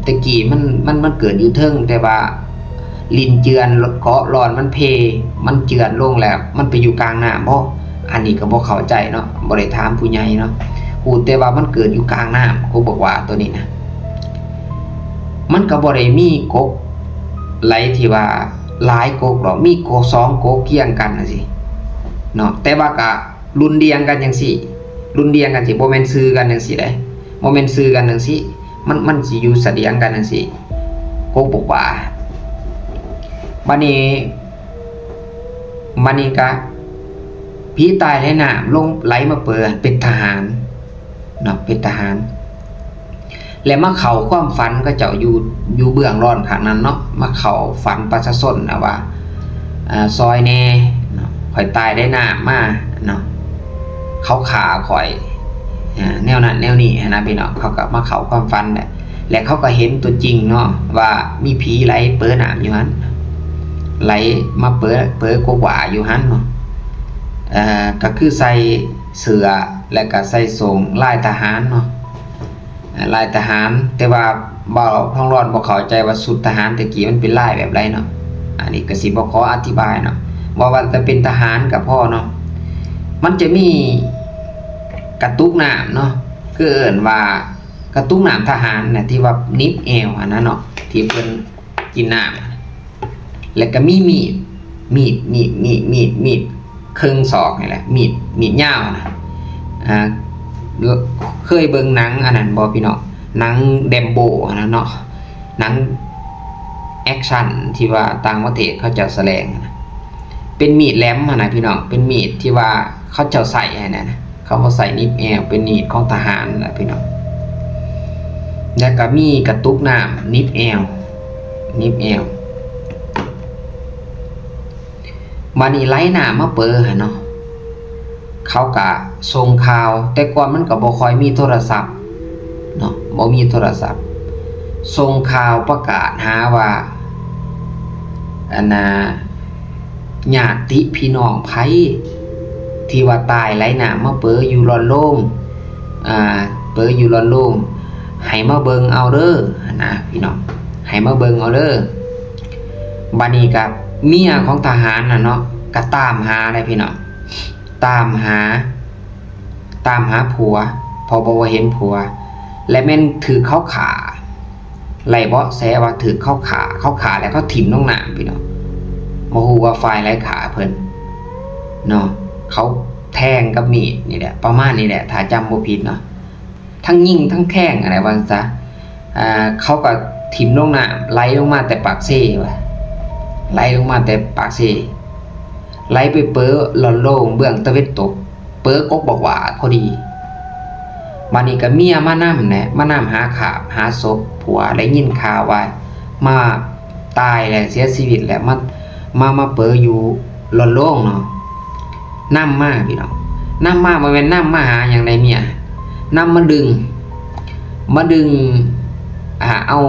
ແຕ່ກີ້ມັນ ມັນ ມັນເກີດຢູ່ເທິງ ແຕ່ວ່າ ລິ້ນເຈື່ອນເກາະລອນມັນເພ ມັນເຈື່ອນລົງແລ້ວ ມັນໄປຢູ່ກາງນ້ຳບໍ່? ອັນນີ້ກໍບໍ່ເຂົ້າໃຈເນາະ, ບໍ່ໄດ້ຖາມຜູ້ໃຫຍ່ເນາະ. ຮູ້ແຕ່ວ່າມັນເກີດຢູ່ກາງນ້ຳ, ກົກບອກຫວ້າໂຕນີ້ນະ ມັນກໍບໍ່ໄດ້ມີກົກໄຫຼທີ່ວ່າຫຼາຍກົກດອກ, ມີກົກສອງກົກກຽງກັນຈັ່ງຊີ້ເນາະ, ແຕ່ວ່າກໍລຸນລຽງກັນຈັ່ງຊີ້, ລຸນລຽງກັນຊີ້, ບໍ່ແມ່ນຊື່ກັນຈັ່ງຊີ້ເດ້. ບໍ່ແມ່ນຊື່ກັນຈັ່ງຊີ້, ມັນ ມັນຊິຢູ່ສະດຽງກັນຈັ່ງຊີ້, ກົກບອກຫວ້າ. ບາດນີ້ ບາດນີ້ກະຜີຕາຍໃນນ້ຳ ລົງໄຫຼມາເປີເປັນທະຫານເນາະ, ເປັນທະຫານ ແລະ ມາເຂົ້າຄວາມຝັນເຂົາເຈົ້າຢູ່ ຢູ່ເບື້ອງລອນຂ້າງນັ້ນເນາະ, ມາເຂົ້າຝັນປະຊາຊົນນະວ່າ ອາ ຊ່ອຍແດ່ເນາະ, ຂ້ອຍຕາຍໃນນ້ຳມາເນາະ, ເຂົາຂ້າຂ້ອຍ ອາ ແນວນັ້ນແນວນີ້ຫັ້ນນະພີ່ນ້ອງ. ເຂົາກໍມາເຂົ້າຄວາມຝັນແຫຼະ ແລະ ເຂົາກໍເຫັນຕົວຈິງເນາະ ວ່າມີຜີໄຫຼເປີນ້ຳຢູ່ຫັ້ນ, ໄຫຼມາເປີ ເປີກົກຫວ້າຢູ່ຫັ້ນເນາະ. ເອີ ກໍຄືໃສ່ເສື້ອ ແລະ ກໍໃສ່ໂສ້ງລາຍທະຫານເນາະ. ອາ ລາຍທະຫານ, ແຕ່ວ່າບ່າວທອງຫຼອດບໍ່ເຂົ້າໃຈວ່າຊຸດທະຫານແຕ່ກີ້ມັນເປັນລາຍແບບໃດເນາະ, ອັນນີ້ກໍຊິບໍ່ຂໍອະທິບາຍເນາະ, ເວົ້າວ່າແຕ່ເປັນທະຫານກໍພໍເນາະ. ມັນຈະມີກະຕຸກນ້ຳເນາະ, ຄືເອີ້ນວ່າກະຕຸກນ້ຳທະຫານນະ ທີ່ວ່າໜີບແອວຫັ້ນນະເນາະ, ທີ່ເພິ່ນກິນນ້ຳ. ແລ້ວກໍມີມີດ ມີດ ມີດ ມີດ ມີດ ມີດເຄິ່ງສອກນີ້ແຫຼະ, ມີດ ມີດຍາວນະ. ອ່າ ເຄີຍເບິ່ງໜັງອັນນັ້ນບໍ່ພີ່ນ້ອງ? ໜັງແຣມໂບຫັ້ນນະເນາະ, ໜັງແອັກຊັນທີ່ວ່າຕ່າງປະເທດເຂົາເຈົ້າສະແດງນະ, ເປັນມີດແຫຼມຫັ້ນນະພີ່ນ້ອງ, ເປັນມີດທີ່ວ່າເຂົາເຈົ້າໃຊ້ຫັ້ນນະ. ເຂົາບໍ່ໃສ່ໜີບແອວ, ເປັນມີດຂອງທະຫານນະພີ່ນ້ອງ. ແລ້ວກໍມີກະຕຸກນ້ຳໜີບແອວ, ໜີບແອວ. ບາດນີ້ໄຫຼນ້ຳມາເປີຫັ້ນເນາະ, ເຂົາກະສົ່ງຂ່າວ, ແຕ່ກ່ອນມັນກໍບໍ່ຄ່ອຍມີໂທລະສັບເນາະ, ບໍ່ມີໂທລະສັບ, ສົ່ງຂ່າວປະກາດຫາວ່າ ອັນນ່າ ຍາດຕິພີ່ນ້ອງໃຜທີ່ວ່າຕາຍໄຫຼນ້ຳມາເປີຢູ່ລອນໂລງ, ອ່າ ເປີຢູ່ລອນໂລງ, ໃຫ້ມາເບິ່ງເອົາເດີຫັ້ນນະພີ່ນ້ອງ, ໃຫ້ມາເບິ່ງເອົາເດີ. ບາດນີ້ກະເມຍຂອງທະຫານນະເນາະ ກະຕາມຫາເດ້ພີ່ນ້ອງ, ຕາມຫາ ຕາມຫາຜົວ ເພາະບໍ່ເຫັນຜົວ ແລະ ແມ່ນຖືກເຂົາຂ້າ, ໄດ້ເບາະແສວ່າຖືກເຂົາຂ້າ, ເຂົາຂ້າແລ້ວເຂົາຖິ້ມລົງນ້ຳພີ່ນ້ອງ, ບໍ່ຮູ້ວ່າຝ່າຍໃດຂ້າເພິ່ນເນາະ. ເຂົາແທງກັບມີດນີ້ແຫຼະ, ປະມານນີ້ແຫຼະ ຖ້າຈຳບໍ່ຜິດເນາະ, ທັງຍິງທັງແທງຫັ້ນແຫຼະວ່າຊັ້ນຊະ. ອ່າ ເຂົາກໍຖິ້ມລົງນ້ຳ, ໄຫຼລົງມາແຕ່ປາກເຊວ່າ, ໄຫຼລົງມາແຕ່ປາກເຊ, ໄຫຼໄປເປີລອນໂລງເບື້ອງຕາເວັນຕົກ, ເປີກົກບອກຫວ້າພໍດີ. ບາດນີ້ກໍເມຍມານຳແຫຼະ, ມານຳຫາຂາບ ຫາສົບຜົວ, ໄດ້ຍິນຂ່າວວ່າມາຕາຍແລ້ວ, ເສຍຊີວິດແລ້ວ, ມາ ມາ ມາເປີຢູ່ລອນໂລງເນາະ. ນຳມາພີ່ນ້ອງ, ນຳມາ ບໍ່ແມ່ນນຳມາຫາຫຍັງໃດເມຍ, ນຳມາດຶງ ມາດຶງ ອ່າ ເອົາ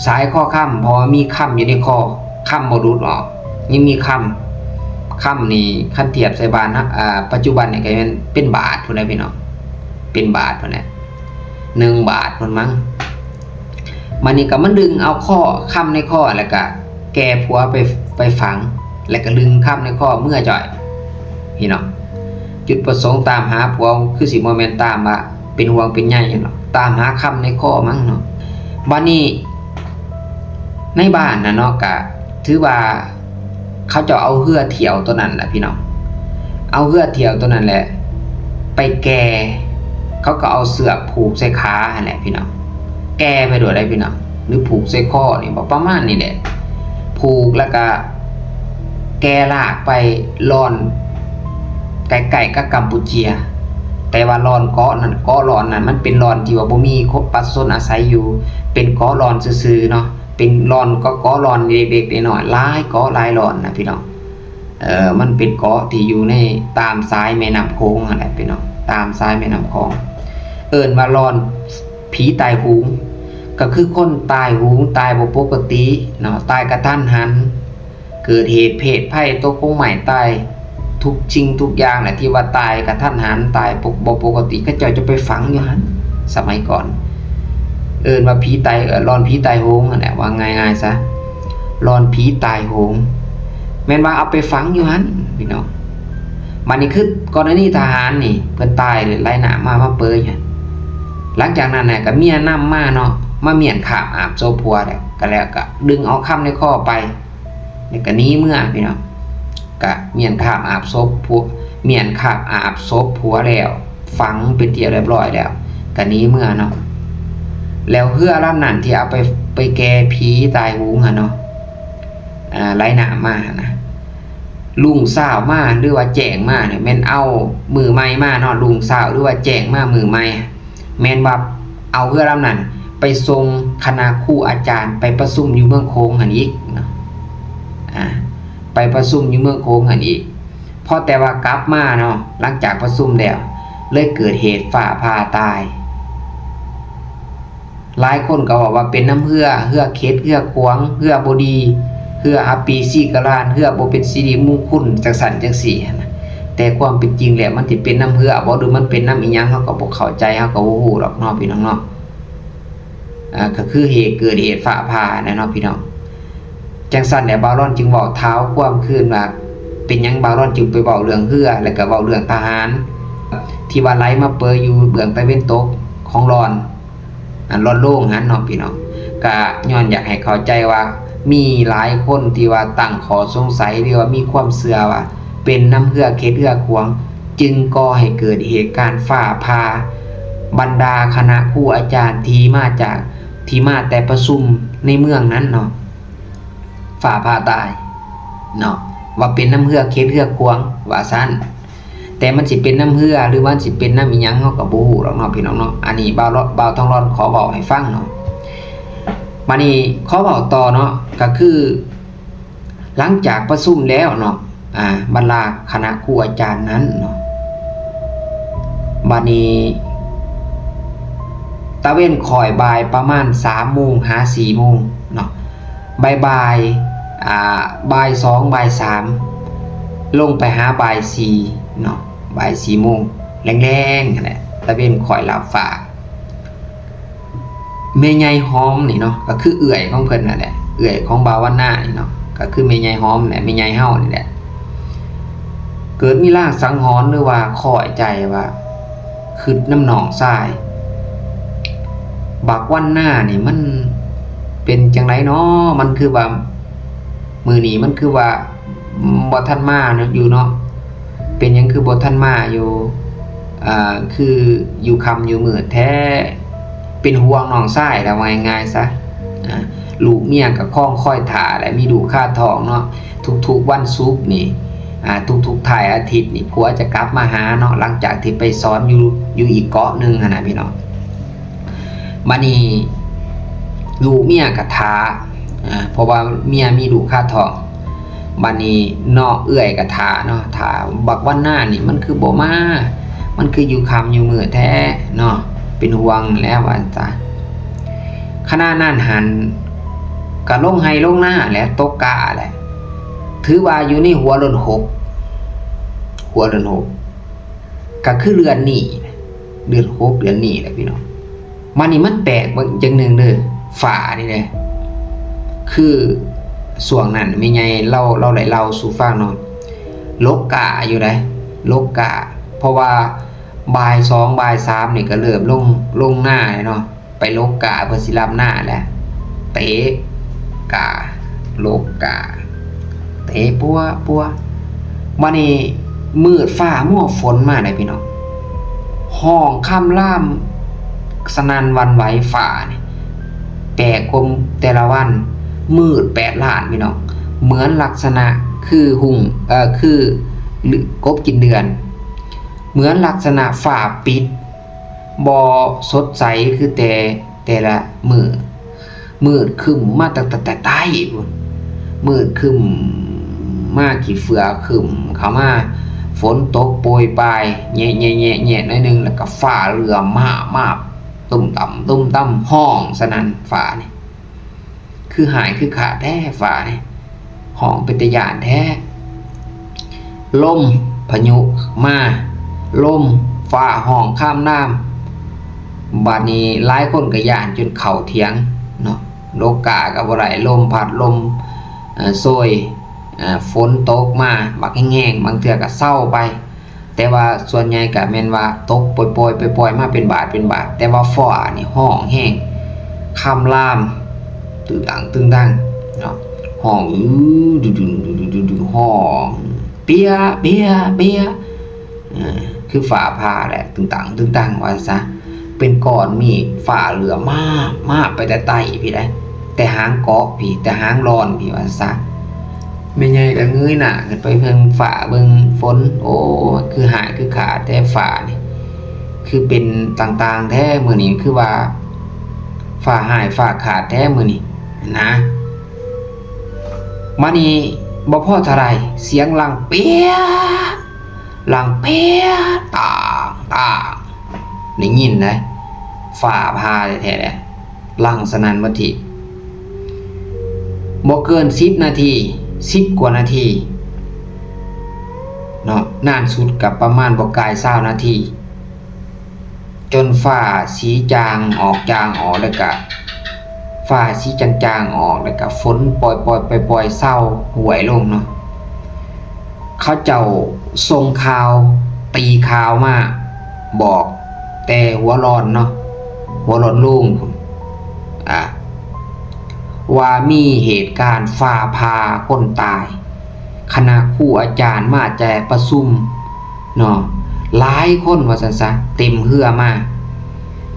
ສາຍຄໍຄຳ, ເພາະວ່າມີຄຳຢູ່ໃນຄໍ, ຄຳບໍ່ຫຼຸດອອກ, ຍັງມີຄຳ, ຄຳນີ້ຄັນທຽບໃສ່ບ້ານເຮົາ ອ່າ ປັດຈຸບັນນີ້ກໍແມ່ນເປັນບາດພຸ້ນແຫຼະພີ່ນ້ອງ, ເປັນບາດພຸ້ນແຫຼະ, ໜຶ່ງບາດພຸ້ນມັງ. ບາດນີ້ກໍມາດຶງເອົາຄໍ ຄຳໃນຄໍ ແລ້ວກໍແກ່ຜົວໄປ ໄປຝັງ, ແລ້ວກໍດຶງຄຳໃນຄໍເມືອຈ້ອຍພີ່ນ້ອງ. ຈຸດປະສົງຕາມຫາຜົວ ຄືຊິບໍ່ແມ່ນຕາມວ່າ ເປັນຫ່ວງເປັນໃຍຫຍັງດອກ, ຕາມຫາຄຳໃນຄໍມັງເນາະ. ບາດນີ້ໃນບ້ານນະເນາະ ກະຖືວ່າເຂົາເຈົ້າເອົາເຮືອຖ້ຽວໂຕນັ້ນແຫຼະພີ່ນ້ອງ, ເອົາເຮືອຖ້ຽວໂຕນັ້ນແຫຼະໄປແກ່, ເຂົາກໍເອົາເຊືອກຜູກໃສ່ຂາຫັ້ນແຫຼະພີ່ນ້ອງ, ແກ່ໄປໂລດໄດ໋ພີ່ນ້ອງ, ຫຼືຜູກໃສ່ຄໍນີ້ບໍ ປະມານນີ້ແຫຼະ, ຜູກແລ້ວກະ ແກ່ລາກໄປລອນໃກ້ໆກັບກຳປູເຈຍ, ແຕ່ວ່າລອນເກາະນັ້ນ ເກາະລອນນັ້ນ ມັນເປັນລອນທີ່ວ່າບໍ່ມີຄົນປະຊາຊົນອາໄສຢູ່, ເປັນເກາະລອນຊື່ໆເນາະ, ເປັນລອນເກາະ ເກາະລອນເລັກໆນ້ອຍໆ, ຫຼາຍເກາະຫຼາຍລອນນະພີ່ນ້ອງ. ເອີ ມັນເປັນເກາະທີ່ຢູ່ໃນຕາມຊາຍແມ່ນ້ຳໂຂງຫັ້ນແຫຼະພີ່ນ້ອງ, ຕາມຊາຍແມ່ນ້ຳຂອງ ເອີ້ນວ່າລອນຜີຕາຍໂຫງ ກໍຄືຄົນຕາຍໂຫງ ຕາຍບໍ່ປົກກະຕິເນາະ, ຕາຍກະທັນຫັນ, ເກີດເຫດເພດໄພ ຕົກກົງໄມ້ຕາຍ ທຸກສິ່ງທຸກຢ່າງແຫຼະ ທີ່ວ່າຕາຍກະທັນຫັນ ຕາຍປົກ ບໍ່ປົກກະຕິ ເຂົາເຈົ້າຈະໄປຝັງຢູ່ຫັ້ນ ສະໄໝກ່ອນ ເອີ້ນວ່າຜີຕາຍ ເອີ ລອນຜີຕາຍໂຫງຫັ້ນແຫຼະ ວ່າງ່າຍໆຊະ ລອນຜີຕາຍໂຫງ ແມ່ນວ່າເອົາໄປຝັງຢູ່ຫັ້ນພີ່ນ້ອງ. ບາດນີ້ຄືກໍລະນີທະຫານນີ້ ເພິ່ນຕາຍໄຫຼນ້ຳມາ ມາເປີຍຫັ້ນ, ຫຼັງຈາກນັ້ນນະ ກໍເມຍນຳມາເນາະ ມາມ້ຽນຄາບອາບສົບຜົວແລ້ວ ກໍແລ້ວກໍດຶງເອົາຄຳໃນຄໍໄປ ແລ້ວກໍໜີເມືອພີ່ນ້ອງ. ກະມ້ຽນຄາບອາບສົບຜົວ ມ້ຽນຄາບອາບສົບຜົວແລ້ວ ຝັງເປັນທີ່ຮຽບຮ້ອຍແລ້ວ ກະໜີເມືອເນາະ. ແລ້ວເຮືອລຳນັ້ນທີ່ເອົາໄປ ໄປແກ່ຜີຕາຍໂຫງຫັ້ນເນາະ ອ່າ ໄຫຼນ້ຳມາຫັ້ນນະ ລຸງຊາວມາ ຫຼືວ່າແຈ້ງມານີ້ ແມ່ນເອົາມື້ໃໝ່ມາເນາະ, ລຸງຊາວ ຫຼືວ່າແຈ້ງມາມື້ໃໝ່ ແມ່ນວ່າເອົາເຮືອລຳນັ້ນໄປສົ່ງຄະນະຄູອາຈານໄປປະຊຸມຢູ່ເມືອງໂຂງຫັ້ນອີກເນາະ ອ່າ ໄປປະຊຸມຢູ່ເມືອງໂຂງຫັ້ນອີກ. ພໍແຕ່ວ່າກັບມາເນາະ ຫຼັງຈາກປະຊຸມແລ້ວ ເລີຍເກີດເຫດຟ້າຜ່າຕາຍ. ຫຼາຍຄົນກໍເວົ້າວ່າເປັນນຳເຮືອ ເຮືອເຂັດ ເຮືອຂວາງ ເຮືອບໍ່ດີ ເຮືອອັບປີຊີກະລານ ເຮືອບໍ່ເປັນສິລິມຸງຄຸນ ຈັ່ງຊັ້ນຈັ່ງຊີ້ຫັ້ນນະ. ແຕ່ຄວາມເປັນຈິງແລ້ວ ມັນຊິເປັນນຳເຮືອບໍ່ ຫຼືມັນເປັນນຳອີ່ຫຍັງ ເຮົາກໍບໍ່ເຂົ້າໃຈ ເຮົາກໍບໍ່ຮູ້ດອກເນາະ ພີ່ນ້ອງເນາະ. ອ່າ ກໍຄືເຫດ ເກີດເຫດຟ້າຜ່າແຫຼະເນາະ ພີ່ນ້ອງ. ຈັ່ງຊັ້ນແຫຼະ ບ່າວລອນຈຶ່ງເວົ້າທ້າວຄວາມຄືນວ່າ ເປັນຫຍັງບ່າວລອນຈຶ່ງໄປເວົ້າເລື່ອງເຮືອ ແລ້ວກໍເວົ້າເລື່ອງທະຫານ ທີ່ວ່າໄຫຼມາເປີຍຢູ່ເບື້ອງຕາເວັນຕົກຂອງລອນ ອັນລອນໂລງຫັ້ນເນາະ ພີ່ນ້ອງ. ກະຍ້ອນຢາກໃຫ້ເຂົ້າໃຈວ່າ ມີຫຼາຍຄົນທີ່ວ່າຕັ້ງຂໍ້ສົງໄສ ຫຼືວ່າມີຄວາມເຊື່ອວ່າ ເປັນນຳເຮືອເຂັດເຮືອຂວາງ ຈຶ່ງກໍ່ໃຫ້ເກີດເຫດການຟ້າຜ່າ ບັນດາຄະນະຄູອາຈານທີ່ມາຈາກ ທີ່ມາແຕ່ປະຊຸມໃນເມືອງນັ້ນເນາະ ຟ້າຜ່າຕາຍເນາະ ວ່າເປັນນຳເຮືອເຂັດເຮືອຂວາງ ວ່າຊັ້ນ. ແຕ່ມັນຊິເປັນນຳເຮືອ ຫຼືວ່າມັນຊິເປັນນຳອີ່ຫຍັງ ເຮົາກໍບໍ່ຮູ້ດອກເນາະ ພີ່ນ້ອງເນາະ. ອັນນີ້ບ່າວລ- ບ່າວທອງລອນຂໍເວົ້າໃຫ້ຟັງເນາະ. ບາດນີ້ຂໍເວົ້າຕໍ່ເນາະ ກໍຄື ຫຼັງຈາກປະຊຸມແລ້ວເນາະ ອ່າ ບັນດາຄະນະຄູອາຈານນັ້ນເນາະ ບາດນີ້ຕາເວັນຄ້ອຍບ່າຍປະມານສາມໂມງຫາສີ່ໂມງເນາະ ບ່າຍໆ ອ່າ ບ່າຍສອງ ບ່າຍສາມ ລົງໄປຫາບ່າຍສີ່ເນາະ ບ່າຍສີ່ໂມງແລງໆຫັ້ນແຫຼະ ຕາເວັນຄ້ອຍລັບຟ້າ. ແມ່ໃຫຍ່ຫອມນີ້ເນາະ ກໍຄືເອື້ອຍຂອງເພິ່ນນັ້ນແຫຼະ ເອື້ອຍຂອງບ່າວວັນນານີ້ເນາະ ກໍຄືແມ່ໃຫຍ່ຫອມແຫຼະ ແມ່ໃຫຍ່ເຮົານີ້ແຫຼະ ເກີດມີລາງສັງຫອນ ຫຼືວ່າຄ້ອຍໃຈວ່າ ຄຶດນຳນ້ອງຊາຍ ບັກວັນນານີ້ມັນເປັນຈັ່ງໃດເນາະ ມັນຄືວ່າ ມື້ນີ້ມັນຄືວ່າບໍ່ທັນມາເນາະ ຢູ່ເນາະ ເປັນຫຍັງຄືບໍ່ທັນມາຢູ່ ອ່າ ຄືຢູ່ຄ່ຳຢູ່ມືດແທ້ ເປັນຫ່ວງນ້ອງຊາຍລະ ເວົ້າງ່າຍໆຊະ ອ່າ ລູກເມຍກໍຄອງຄອຍຖ້າແຫຼະ ມີລູກຄາທ້ອງເນາະ ທຸກໆວັນສຸກນີ້ ອ່າ ທຸກໆທ້າຍອາທິດນີ້ ຜົວຈະກັບມາຫາເນາະ ຫຼັງຈາກທີ່ໄປສອນຢູ່ ຢູ່ອີກເກາະໜຶ່ງຫັ້ນນະ ພີ່ນ້ອງ. ບາດນີ້ລູກເມຍກໍຖ້າ ອ່າ ເພາະວ່າເມຍມີລູກຄາທ້ອງ ບາດນີ້ນ້ອງເອື້ອຍກໍຖ້າເນາະ ຖ້າບັກວັນນານີ້ມັນຄືບໍ່ມາ ມັນຄືຢູ່ຄ່ຳຢູ່ມືດແທ້ເນາະ ເປັນຫ່ວງແຫຼະວ່າຊັ້ນຊະ. ຂະນະນັ້ນຫັ້ນກໍລົງໄຮ່ລົງນາແຫຼະ ຕົກກ້າແຫຼະ ຖືວ່າຢູ່ໃນຫົວເດືອນຫົກ ຫົວເດືອນຫົກ ກໍຄືເດືອນນີ້ ເດືອນຫົກ ເດືອນນີ້ແຫຼະພີ່ນ້ອງ. ບາດນີ້ມັນແປກເບິ່ງຈັ່ງໜຶ່ງເດີ ຟ້ານີ້ເດ້ ຄືຊ່ວງນັ້ນແມ່ໃຫຍ່ລາວ ລາວໄດ້ເລົ່າສູ່ຟັງເນາະ ຫຼົກກ້າຢູ່ໃດ ຫຼົກກ້າ ເພາະວ່າບ່າຍສອງ ບ່າຍສາມນີ້ກໍເລີ່ມລົງ ລົງນາແລ້ວເນາະ ໄປຫຼົກກ້າເພື່ອຊິລຳນາແຫຼະ ເຕະກ້າ ຫຼົກກ້າ ເຕະປົວ ປົວ ບາດນີ້ມືດຟ້າມົວຝົນມາເດ້ພີ່ນ້ອງ ຮ້ອງຄຳລາມສະໜັ່ນຫວັ່ນໄຫວ ຟ້ານີ້ແຕກກົມແຕ່ລະວັນ ມືດແປດລ້ານພີ່ນ້ອງ ເໝືອນລັກສະນະຄືຮຸ່ງ ເອີ ຄື ກົບກິນເດືອນ ເໝືອນລັກສະນະຟ້າປິດ ບໍ່ສົດໃສຄືແຕ່ ແຕ່ລະມື້ ມືດຄຶ້ມມາຕັ້ງແຕ່ໃຕ້ພຸ້ນ ມືດຄຶ້ມ ມາ ຂີ້ເຝື້ອຂຶ້ນເຂົ້າມາ ຝົນຕົກໂປຍປາຍ ແຍະໆໆໆ ໜ້ອຍໜຶ່ງ ແລ້ວກໍຟ້າເຫຼື່ອມມາບໆ ຕຸ້ມຕ່ຳ ຕຸ້ມຕ່ຳ ຮ້ອງສະໜັ່ນຟ້ານີ້. ຄືຮ້າຍຄືຂາດແທ້ຟ້ານີ້ ຮ້ອງເປັນຕາຢ້ານແທ້. ລົມພາຍຸມາ ລົມຟ້າຮ້ອງຄາມນາມ. ບາດນີ້ຫຼາຍຄົນກໍຢ້ານຈົນເຂົ້າຖຽງເນາະ ຫຼົກກ້າກໍບໍ່ໄດ້ ລົມພັດ ລົມ ເອີ ໂຊຍ ເອີ ຝົນຕົກມາບັກແຮງໆ ບາງເທື່ອກໍເຊົາໄປ. ແຕ່ວ່າສ່ວນໃຫຍ່ກະແມ່ນວ່າຕົກປ່ອຍໆ ປ່ອຍໆ ມາເປັນບາດເປັນບາດ ແຕ່ວ່າຟ້ານີ້ຮ້ອງແຮງ ຄຳລາມ ຕຶງຕັງຕຶງຕັງເນາະ ຮ້ອງ ອື ດຸໆ ຮ້ອງ ເປຍ ເປຍ ເປຍ ເອີ ຄືຟ້າຜ່າແຫຼະ ຕຶງຕັງຕຶງຕັງ ວ່າຊັ້ນຊະ. ເປັນກ້ອນເມກ ຟ້າເຫຼື່ອມມາບມາບ ໄປແຕ່ໃຕ້ພີ້ໃດ໋ ແຕ່ຫາງເກາະພີ້ ແຕ່ຫາງລອນພີ້ ວ່າຊັ້ນຊະ. ແມ່ໃຫຍ່ກໍເງີຍໜ້າຂຶ້ນໄປເບິ່ງຟ້າເບິ່ງຝົນ ໂອ້ຍ ຄືຮ້າຍຄືຂາດແທ້ຟ້ານີ້ ຄືເປັນຕ່າງໆແທ້ມື້ນີ້ ຄືວ່າຟ້າຮ້າຍຟ້າຂາດແທ້ມື້ນີ້ນະ. ມານີ້ບໍ່ພໍເທົ່າໃດ ສຽງຫຼັ່ງເປຍ ຫຼັ່ງເປຍ ຕາງ ຕາງ ໄດ້ຍິນໄດ໋ ຟ້າຜ່າແທ້ໆ ແຫຼະ ຫຼັ່ງສະໜັ່ນໝົດທີ່. ບໍ່ເກີນສິບນາທີ ສິບກວ່ານາທີເນາະ ນານສຸດກໍປະມານບໍ່ກາຍຊາວນາທີ ຈົນຟ້າສີຈາງອອກ ຈາງອອກ ແລ້ວກະຟ້າສີຈາງໆອອກ ແລ້ວກະຝົນປ່ອຍໆ ປ່ອຍໆ ເຊົາຫວຍລົງເນາະ. ເຂົາເຈົ້າສົ່ງຂ່າວ ຕີຂ່າວມາບອກແຕ່ຫົວລອນເນາະ ຫົວລອນໂລງພຸ້ນ ອາ ວ່າມີເຫດການຟ້າຜ່າຄົນຕາຍ ຄະນະຄູອາຈານມາແຕ່ປະຊຸມເນາະ ຫຼາຍຄົນວ່າຊັ້ນຊະ ເຕັມເຮືອມາ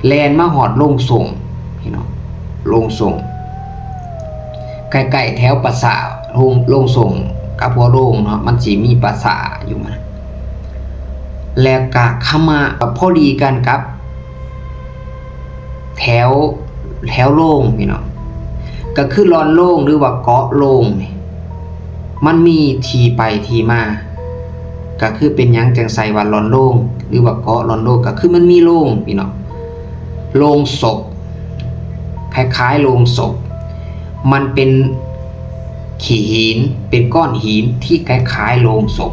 ແລ່ນມາຮອດໂລງສົງ ພີ່ນ້ອງ ໂລງສົງ ໃກ້ໆແຖວປາສາດ ໂລງ ໂລງສົງກັບຫົວໂລງເນາະ ມັນຊິມີປາສາດຢູ່ຫັ້ນ ແລ້ວກະເຂົ້າມາ ກໍພໍດີກັນກັບ ແຖວ ແຖວໂລງ ພີ່ນ້ອງ ກໍຄືລອນໂລງ ຫຼືວ່າເກາະໂລງນີ້ ມັນມີທີ່ໄປທີ່ມາ ກໍຄືເປັນຫຍັງຈັ່ງໃສ່ວ່າລອນໂລງ ຫຼືວ່າເກາະລອນໂລງ ກໍຄືມັນມີໂລງ ພີ່ນ້ອງ ໂລງສົບ ຄ້າຍໆໂລງສົບ ມັນເປັນ ຂີ້ຫີນ ເປັນກ້ອນຫີນທີ່ຄ້າຍໆໂລງສົບ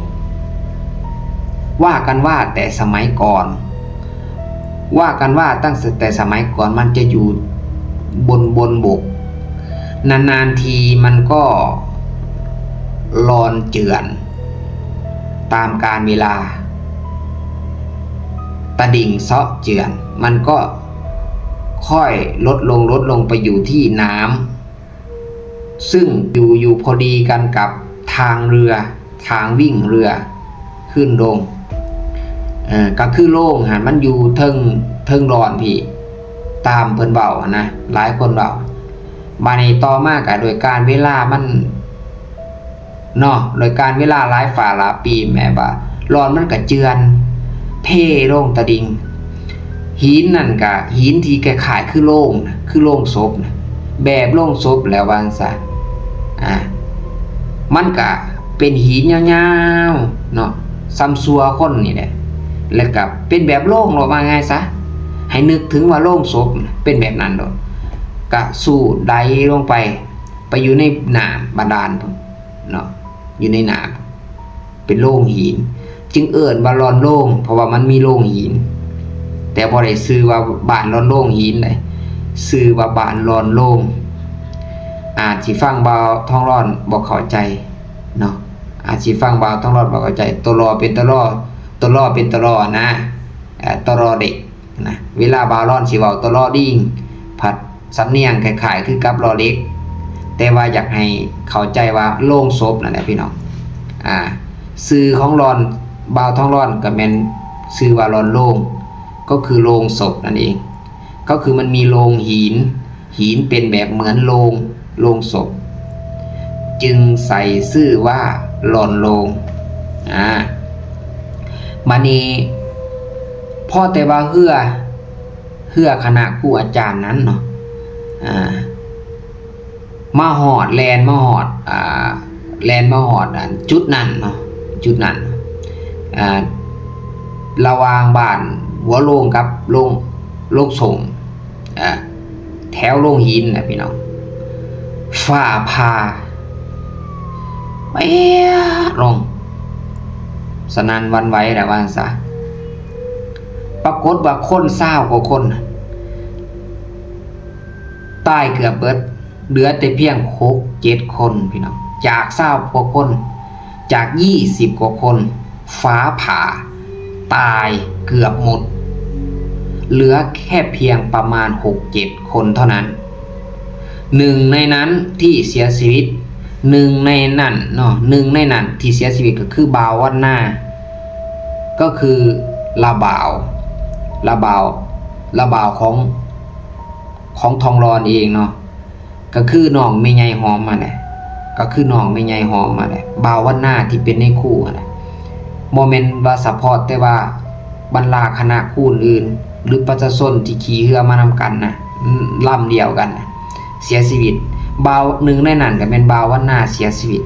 ວ່າກັນວ່າແຕ່ສະໄໝກ່ອນ ວ່າກັນວ່າຕັ້ງແຕ່ສະໄໝກ່ອນ ມັນຈະຢູ່ບົນ ບົນບົກ ນານໆທີມັນກໍລອນເຈື່ອນ ຕາມການເວລາ ຕະດິ່ງເຊາະເຈື່ອນ ມັນກໍຄ່ອຍລົດລົງ ລົດລົງໄປຢູ່ທີ່ນ້ຳ ຊຶ່ງຢູ່ ຢູ່ພໍດີກັນກັບທາງເຮືອ ທາງວິ່ງເຮືອຂຶ້ນລົງ ເອີ ກໍຄືໂລງຫັ້ນ ມັນຢູ່ເທິງ ເທິງດອນພີ້ ຕາມເພິ່ນເວົ້າຫັ້ນນະ ຫຼາຍຄົນເວົ້າ. ບາດນີ້ຕໍ່ມາກໍໂດຍການເວລາມັນ ເນາະ ໂດຍການເວລາຫຼາຍຟ້າຫຼາຍປີ ແມ່ນວ່າລອນມັນກະເຈື່ອນ ເພລົງຕະດິ່ງ ຫີນນັ້ນກະຫີນທີ່ຄ້າຍໆຄືໂລງນະ ຄືໂລງສົບນະ ແບບໂລງສົບແຫຼະວ່າຊັ້ນຊະ ອາ ມັນກະເປັນຫີນຍາວໆເນາະ ສ່ຳຊົ່ວຄົນນີ້ແຫຼະ ແລ້ວກະເປັນແບບໂລງໂລດ ວ່າງ່າຍຊະ ໃຫ້ນຶກເຖິງວ່າໂລງສົບນະ ເປັນແບບນັ້ນໂລດ ກະສູດໄຫຼລົງໄປ ໄປຢູ່ໃນນ້ຳບາດານພຸ້ນ ເນາະ ຢູ່ໃນນ້ຳ ເປັນໂລງຫີນ ຈຶ່ງເອີ້ນວ່າລອນໂລງ ເພາະວ່າມັນມີໂລງຫີນ ແຕ່ບໍ່ໄດ້ຊື່ວ່າບ້ານລອນໂລງຫີນໃດ ຊື່ວ່າບ້ານລອນໂລງ. ອາດຊິຟັງບ່າວທອງລອນບໍ່ເຂົ້າໃຈເນາະ ອາດຊິຟັງບ່າວທອງລອນບໍ່ເຂົ້າໃຈ ໂຕລໍເປັນໂຕລໍ ໂຕລໍເປັນໂຕລໍນະ ເອີ ຕຣເດັກ ນະ ເວລາບ່າວລອນຊິເວົ້າໂຕລໍດິງ ພັດສຳນຽງຄ້າຍໆຄືກັບລໍເຫຼັກ ແຕ່ວ່າຢາກໃຫ້ເຂົ້າໃຈວ່າໂລງສົບນັ້ນແຫຼະພີ່ນ້ອງ ອາ ຊື່ຂອງລອນ ບ່າວທອງລອນກໍແມ່ນຊື່ວ່າລອນໂລງ ກໍຄືໂລງສົບນັ້ນເອງ ກໍຄືມັນມີໂລງຫີນ ຫີນເປັນແບບເໝືອນໂລງ ໂລງສົບ ຈຶ່ງໃສ່ຊື່ວ່າລອນໂລງ ອາ ບາດນີ້ ພໍແຕ່ວ່າເຮືອ ເຮືອຄະນະຄູອາຈານນັ້ນເນາະ ອາ ມາຮອດ ແລ່ນມາຮອດ ອາ ແລ່ນມາຮອດອັນຈຸດນັ້ນເນາະ ຈຸດນັ້ນ ອ່າ ລະຫວ່າງບ້ານຫົວໂລງກັບໂລງ ໂລງສົງ ອ່າ ແຖວໂລງຫີນນະພີ່ນ້ອງ ຟ້າຜ່າ ແປດລົງ ສະໜັ່ນຫວັ່ນໄຫວແຫຼະວ່າຊັ້ນຊະ. ປາກົດວ່າຄົນຊາວກວ່າຄົນ ຕາຍເກືອບເບິດ ເຫຼືອແຕ່ພຽງຫົກເຈັດຄົນພີ່ນ້ອງ ຈາກຊາວກວ່າຄົນ ຈາກຊາວກວ່າຄົນ ຟ້າຜ່າ ຕາຍເກືອບໝົດ ເຫຼືອແຄ່ພຽງປະມານຫົກເຈັດຄົນເທົ່ານັ້ນ. ໜຶ່ງໃນນັ້ນທີ່ເສຍຊີວິດ ໜຶ່ງໃນນັ້ນເນາະ ໜຶ່ງໃນນັ້ນທີ່ເສຍຊີວິດກໍຄືບ່າວວັນນາ ກໍຄືລາວບ່າວ ລາວບ່າວ ລາວບ່າວຂອງ ຂອງທອງລອນເອງເນາະ ກໍຄືນ້ອງແມ່ໃຫຍ່ຫອມຫັ້ນແຫຼະ ກໍຄືນ້ອງແມ່ໃຫຍ່ຫອມຫັ້ນແຫຼະ ບ່າວວັນນາທີ່ເປັນນາຍຄູຫັ້ນແຫຼະ. ບໍ່ແມ່ນວ່າສະເພາະແຕ່ວ່າບັນດາຄະນະຄູອື່ນໆ ຫຼື ປະຊາຊົນທີ່ຂີ່ເຮືອມານຳກັນນະ ລຳດຽວກັນນະ ເສຍຊີວິດ ບ່າວ ໜຶ່ງໃນນັ້ນກໍແມ່ນບ່າວວັນນາເສຍຊີວິດ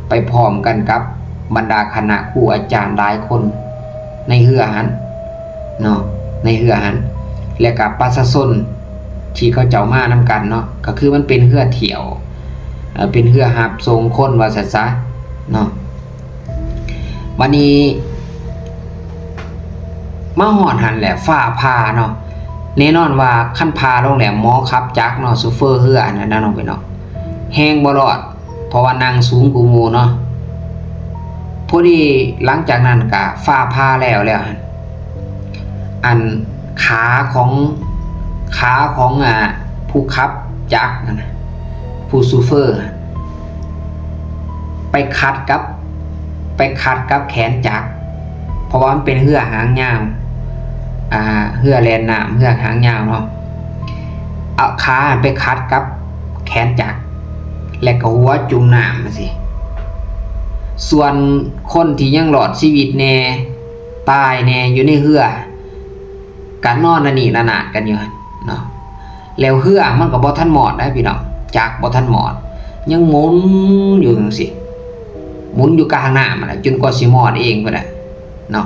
ໄປພ້ອມກັນກັບບັນດາຄະນະຄູອາຈານຫຼາຍຄົນໃນເຮືອຫັ້ນເນາະ ໃນເຮືອຫັ້ນ ແລະກະປະຊາຊົນທີ່ເຂົາເຈົ້າມານຳກັນເນາະ ກໍຄືມັນເປັນເຮືອທ່ຽວ ເອີ ເປັນເຮືອຮັບສົ່ງຄົນວ່າຊັ້ນຊະເນາະ. ບາດນີ້ມາຮອດຫັ້ນແຫຼະ ຟ້າຜ່າເນາະ ແນ່ນອນວ່າຄັນຜ່າລົງແລ້ວ ໝໍຂັບຈັກເນາະ ໂຊເຟີເຮືອຫັ້ນນະເນາະ ພີ່ນ້ອງ ແຮງບໍ່ລອດ ເພາະວ່ານັ່ງສູງກວ່າໝູ່ເນາະ. ພໍດີຫຼັງຈາກນັ້ນກະຟ້າຜ່າແລ້ວ ແລ້ວຫັ້ນ ອັນຂາຂອງ ຂາຂອງ ອ່າ ຜູ້ຂັບຈັກຫັ້ນນະ ຜູ້ໂຊເຟີ ໄປຂັດກັບ ໄປຂັດກັບແຂນຈັກ ເພາະວ່າມັນເປັນເຮືອຫາງຍາວ ອ່າ ເຮືອແລ່ນນ້ຳ ເຮືອຫາງຍາວເນາະ ເອົາຂາໄປຂັດກັບແຂນຈັກ ແລະກໍຫົວຈຸ່ມນ້ຳຈັ່ງຊີ້. ສ່ວນຄົນທີ່ຍັງລອດຊີວິດແດ່ ຕາຍແດ່ຢູ່ໃນເຮືອ ກະນອນລະນີລະນາດກັນຢູ່ຫັ້ນເນາະ ແລ້ວເຮືອມັນກໍບໍ່ທັນມອດນະພີ່ນ້ອງ ຈັກບໍ່ທັນມອດ ຍັງໝູນຢູ່ຈັ່ງຊີ້ ໝູນຢູ່ກາງນ້ຳຫັ້ນແຫຼະ ຈົນກວ່າຊິມອດເອງພຸ້ນແຫຼະເນາະ.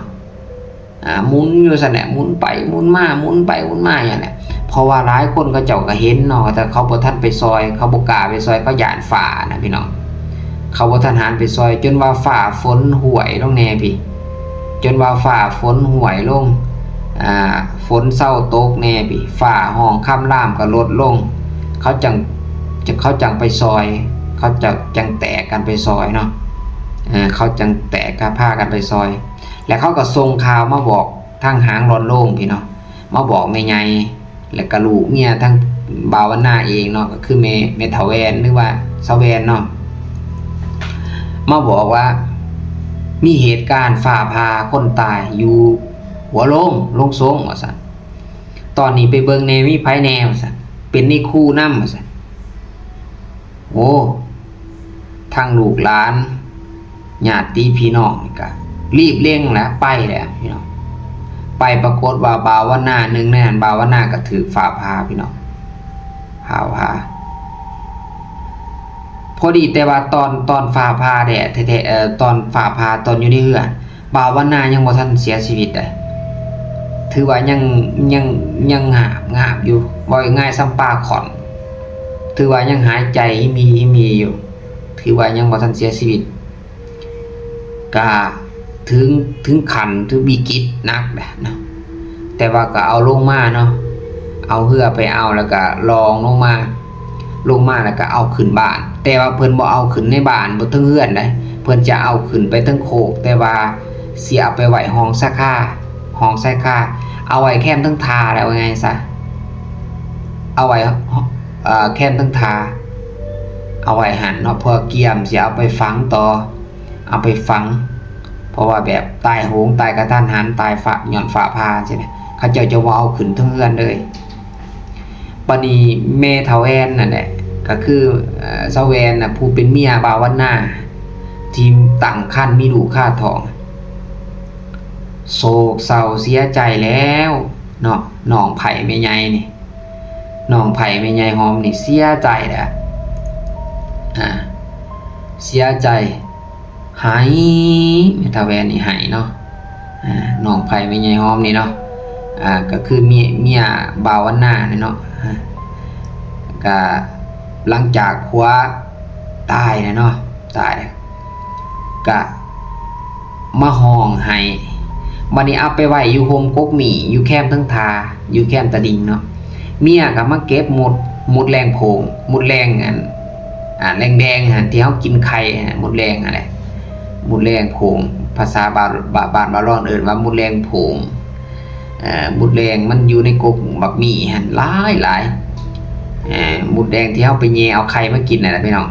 ອ່າ ໝູນຢູ່ຊັ້ນແຫຼະ ໝູນໄປໝູນມາ ໝູນໄປໝູນມາຢູ່ຫັ້ນແຫຼະ ເພາະວ່າຫຼາຍຄົນເຂົາເຈົ້າກໍເຫັນເນາະ ແຕ່ເຂົາບໍ່ທັນໄປຊ່ອຍ ເຂົາບໍ່ກ້າໄປຊ່ອຍ ເຂົາຢ້ານຟ້ານະພີ່ນ້ອງ ເຂົາບໍ່ທັນຫັນໄປຊ່ອຍ ຈົນວ່າຟ້າຝົນຫ້ວຍລົງແດ່ພີ້ ຈົນວ່າຟ້າຝົນຫ້ວຍລົງ ອ່າ ຝົນເຊົາຕົກແດ່ພີ້ ຟ້າຮ້ອງຄຳລາມກໍລົດລົງ ເຂົາຈັ່ງ ເຂົາຈັ່ງໄປຊ່ອຍ ເຂົາຈະຈັ່ງແຕກກັນໄປຊ່ອຍເນາະ ເຂົາຈັ່ງແຕກກັນ ພາກັນໄປຊ່ອຍ ແລະເຂົາກໍສົ່ງຂ່າວມາບອກທາງຫ້າງລອນໂລງພີ້ເນາະ ມາບອກແມ່ໃຫຍ່ ແລະກະລູກເມຍທາງບ່າວວັນນາເອງເນາະ ກໍຄືແມ່ ແມ່ເຖົ້າແວ່ນ ຫຼືວ່າສາວແວ່ນເນາະ ມາບອກວ່າມີເຫດການຟ້າຜ່າຄົນຕາຍຢູ່ຫົວໂລງ ໂລງສົງວ່າຊັ້ນ ຕອນນີ້ໄປເບິ່ງແດ່ ມີໃຜແດ່ວ່າຊັ້ນ ເປັນນາຍຄູນຳວ່າຊັ້ນ. ໂອ້ ທັງລູກຫຼານ ຍາດຕິພີ່ນ້ອງນີ້ກະລີບເລັ່ງແລ້ວ ໄປແລ້ວພີ່ນ້ອງ ໄປປາກົດວ່າບ່າວວັນນາ ໜຶ່ງໃນນັ້ນບ່າວວັນນາກະຖືກຟ້າຜ່າພີ່ນ້ອງ ຟ້າຜ່າ ພໍດີແຕ່ວ່າຕອນ ຕອນຟ້າຜ່າແທ້ໆ ເອີ ຕອນຟ້າຜ່າ ຕອນຢູ່ໃນເຮືອ ບ່າວວັນນາຍັງບໍ່ທັນເສຍຊີວິດໃດ ຖືວ່າຍັງ ຍັງ ຍັງງາບ ງາບຢູ່ ເວົ້າງ່າຍໆ ສ່ຳປາຂອນ ຖືວ່າຍັງຫາຍໃຈຮິມີ ຮິມີຢູ່ ຖືວ່າຍັງບໍ່ທັນເສຍຊີວິດ ກະເຖິງ ເຖິງຂັ້ນ ຖືວິກິດໜັກແຫຼະເນາະ ແຕ່ວ່າກໍເອົາລົງມາເນາະ ເອົາເຮືອໄປເອົາ ແລ້ວກໍລ່ອງລົງມາ ລົງມາແລ້ວກໍເອົາຂຶ້ນບ້ານ ແຕ່ວ່າເພິ່ນບໍ່ເອົາຂຶ້ນໃນບ້ານ ບໍ່ເຖິງເຮືອນໃດ ເພິ່ນຈະເອົາຂຶ້ນໄປເທິງໂຄກ ແຕ່ວ່າຊິເອົາໄປໄວ້ຫ້ອງສາຂາ ຫ້ອງສາຂາ ເອົາໄວ້ແຄມເທິງທ່າແຫຼະ ເວົ້າງ່າຍຊະ ເອົາໄວ້ ເອີ ແຄມເທິງທ່າ ເອົາໄວ້ຫັ້ນເນາະ ເພື່ອກຽມຊິເອົາໄປຝັງຕໍ່ ເອົາໄປຝັງ ເພາະວ່າແບບຕາຍໂຫງ ຕາຍກະທັນຫັນ ຕາຍຟ້າ ຍ້ອນຟ້າຜ່າຊີ້ນະ ເຂົາເຈົ້າຈະບໍ່ເອົາຂຶ້ນເທິງເຮືອນເລີຍ. ບາດນີ້ແມ່ເຖົ້າແວ່ນນັ້ນແຫຼະ ກໍຄື ເອີ ສາວແວ່ນນະ ຜູ້ເປັນເມຍບ່າວວັນນາ ທີ່ຕັ້ງຄັນມີລູກຄາທ້ອງ ໂສກເສົ້າເສຍໃຈແລ້ວເນາະ ນ້ອງໃພ້ແມ່ໃຫຍ່ນີ້ ນ້ອງໃພ້ແມ່ໃຫຍ່ຫອມນີ້ເສຍໃຈແລ້ວ ອ່າ ເສຍໃຈ ໄຫ້ ແມ່ທ້າວແວ່ນນີ້ໄຫ້ເນາະ ອາ ນ້ອງໃຜແມ່ໃຫຍ່ຫອມນີ້ເນາະ ອາ ກໍຄືເມຍ ເມຍບ່າວວັນນານີ້ເນາະ ອາ ກໍຫຼັງຈາກຜົວຕາຍແລ້ວເນາະ ຕາຍແລ້ວ ກະມາຮ້ອງໄຫ້ ບັດນີ້ເອົາໄປໄວ້ຢູ່ຮົ່ມກົກໝີ້ ຢູ່ແຄມເທິງທ່າ ຢູ່ແຄມຕະລິ່ງເນາະ ເມຍກໍມາເກັບໝົດ ໝົດແລງໂພງ ໝົດແລງອັນ ອ່າ ແລງແດງຫັ້ນ ທີ່ເຮົາກິນໄຂ່ຫັ້ນ ໝົດແລງຫັ້ນແຫຼະ ໝົດແລງໂພງ ພາສາບ້ານ ບ້ານ ບ້ານບ່າວລອນເອີ້ນວ່າໝົດແລງໂພງ ເອີ ໝົດແລງມັນຢູ່ໃນກົກໝາກໝີ້ຫັ້ນຫຼາຍໆ ເອີ ໝົດແດງທີ່ເຮົາໄປແຍ່ເອົາໄຂ່ມາກິນນັ້ນແຫຼະພີ່ນ້ອງ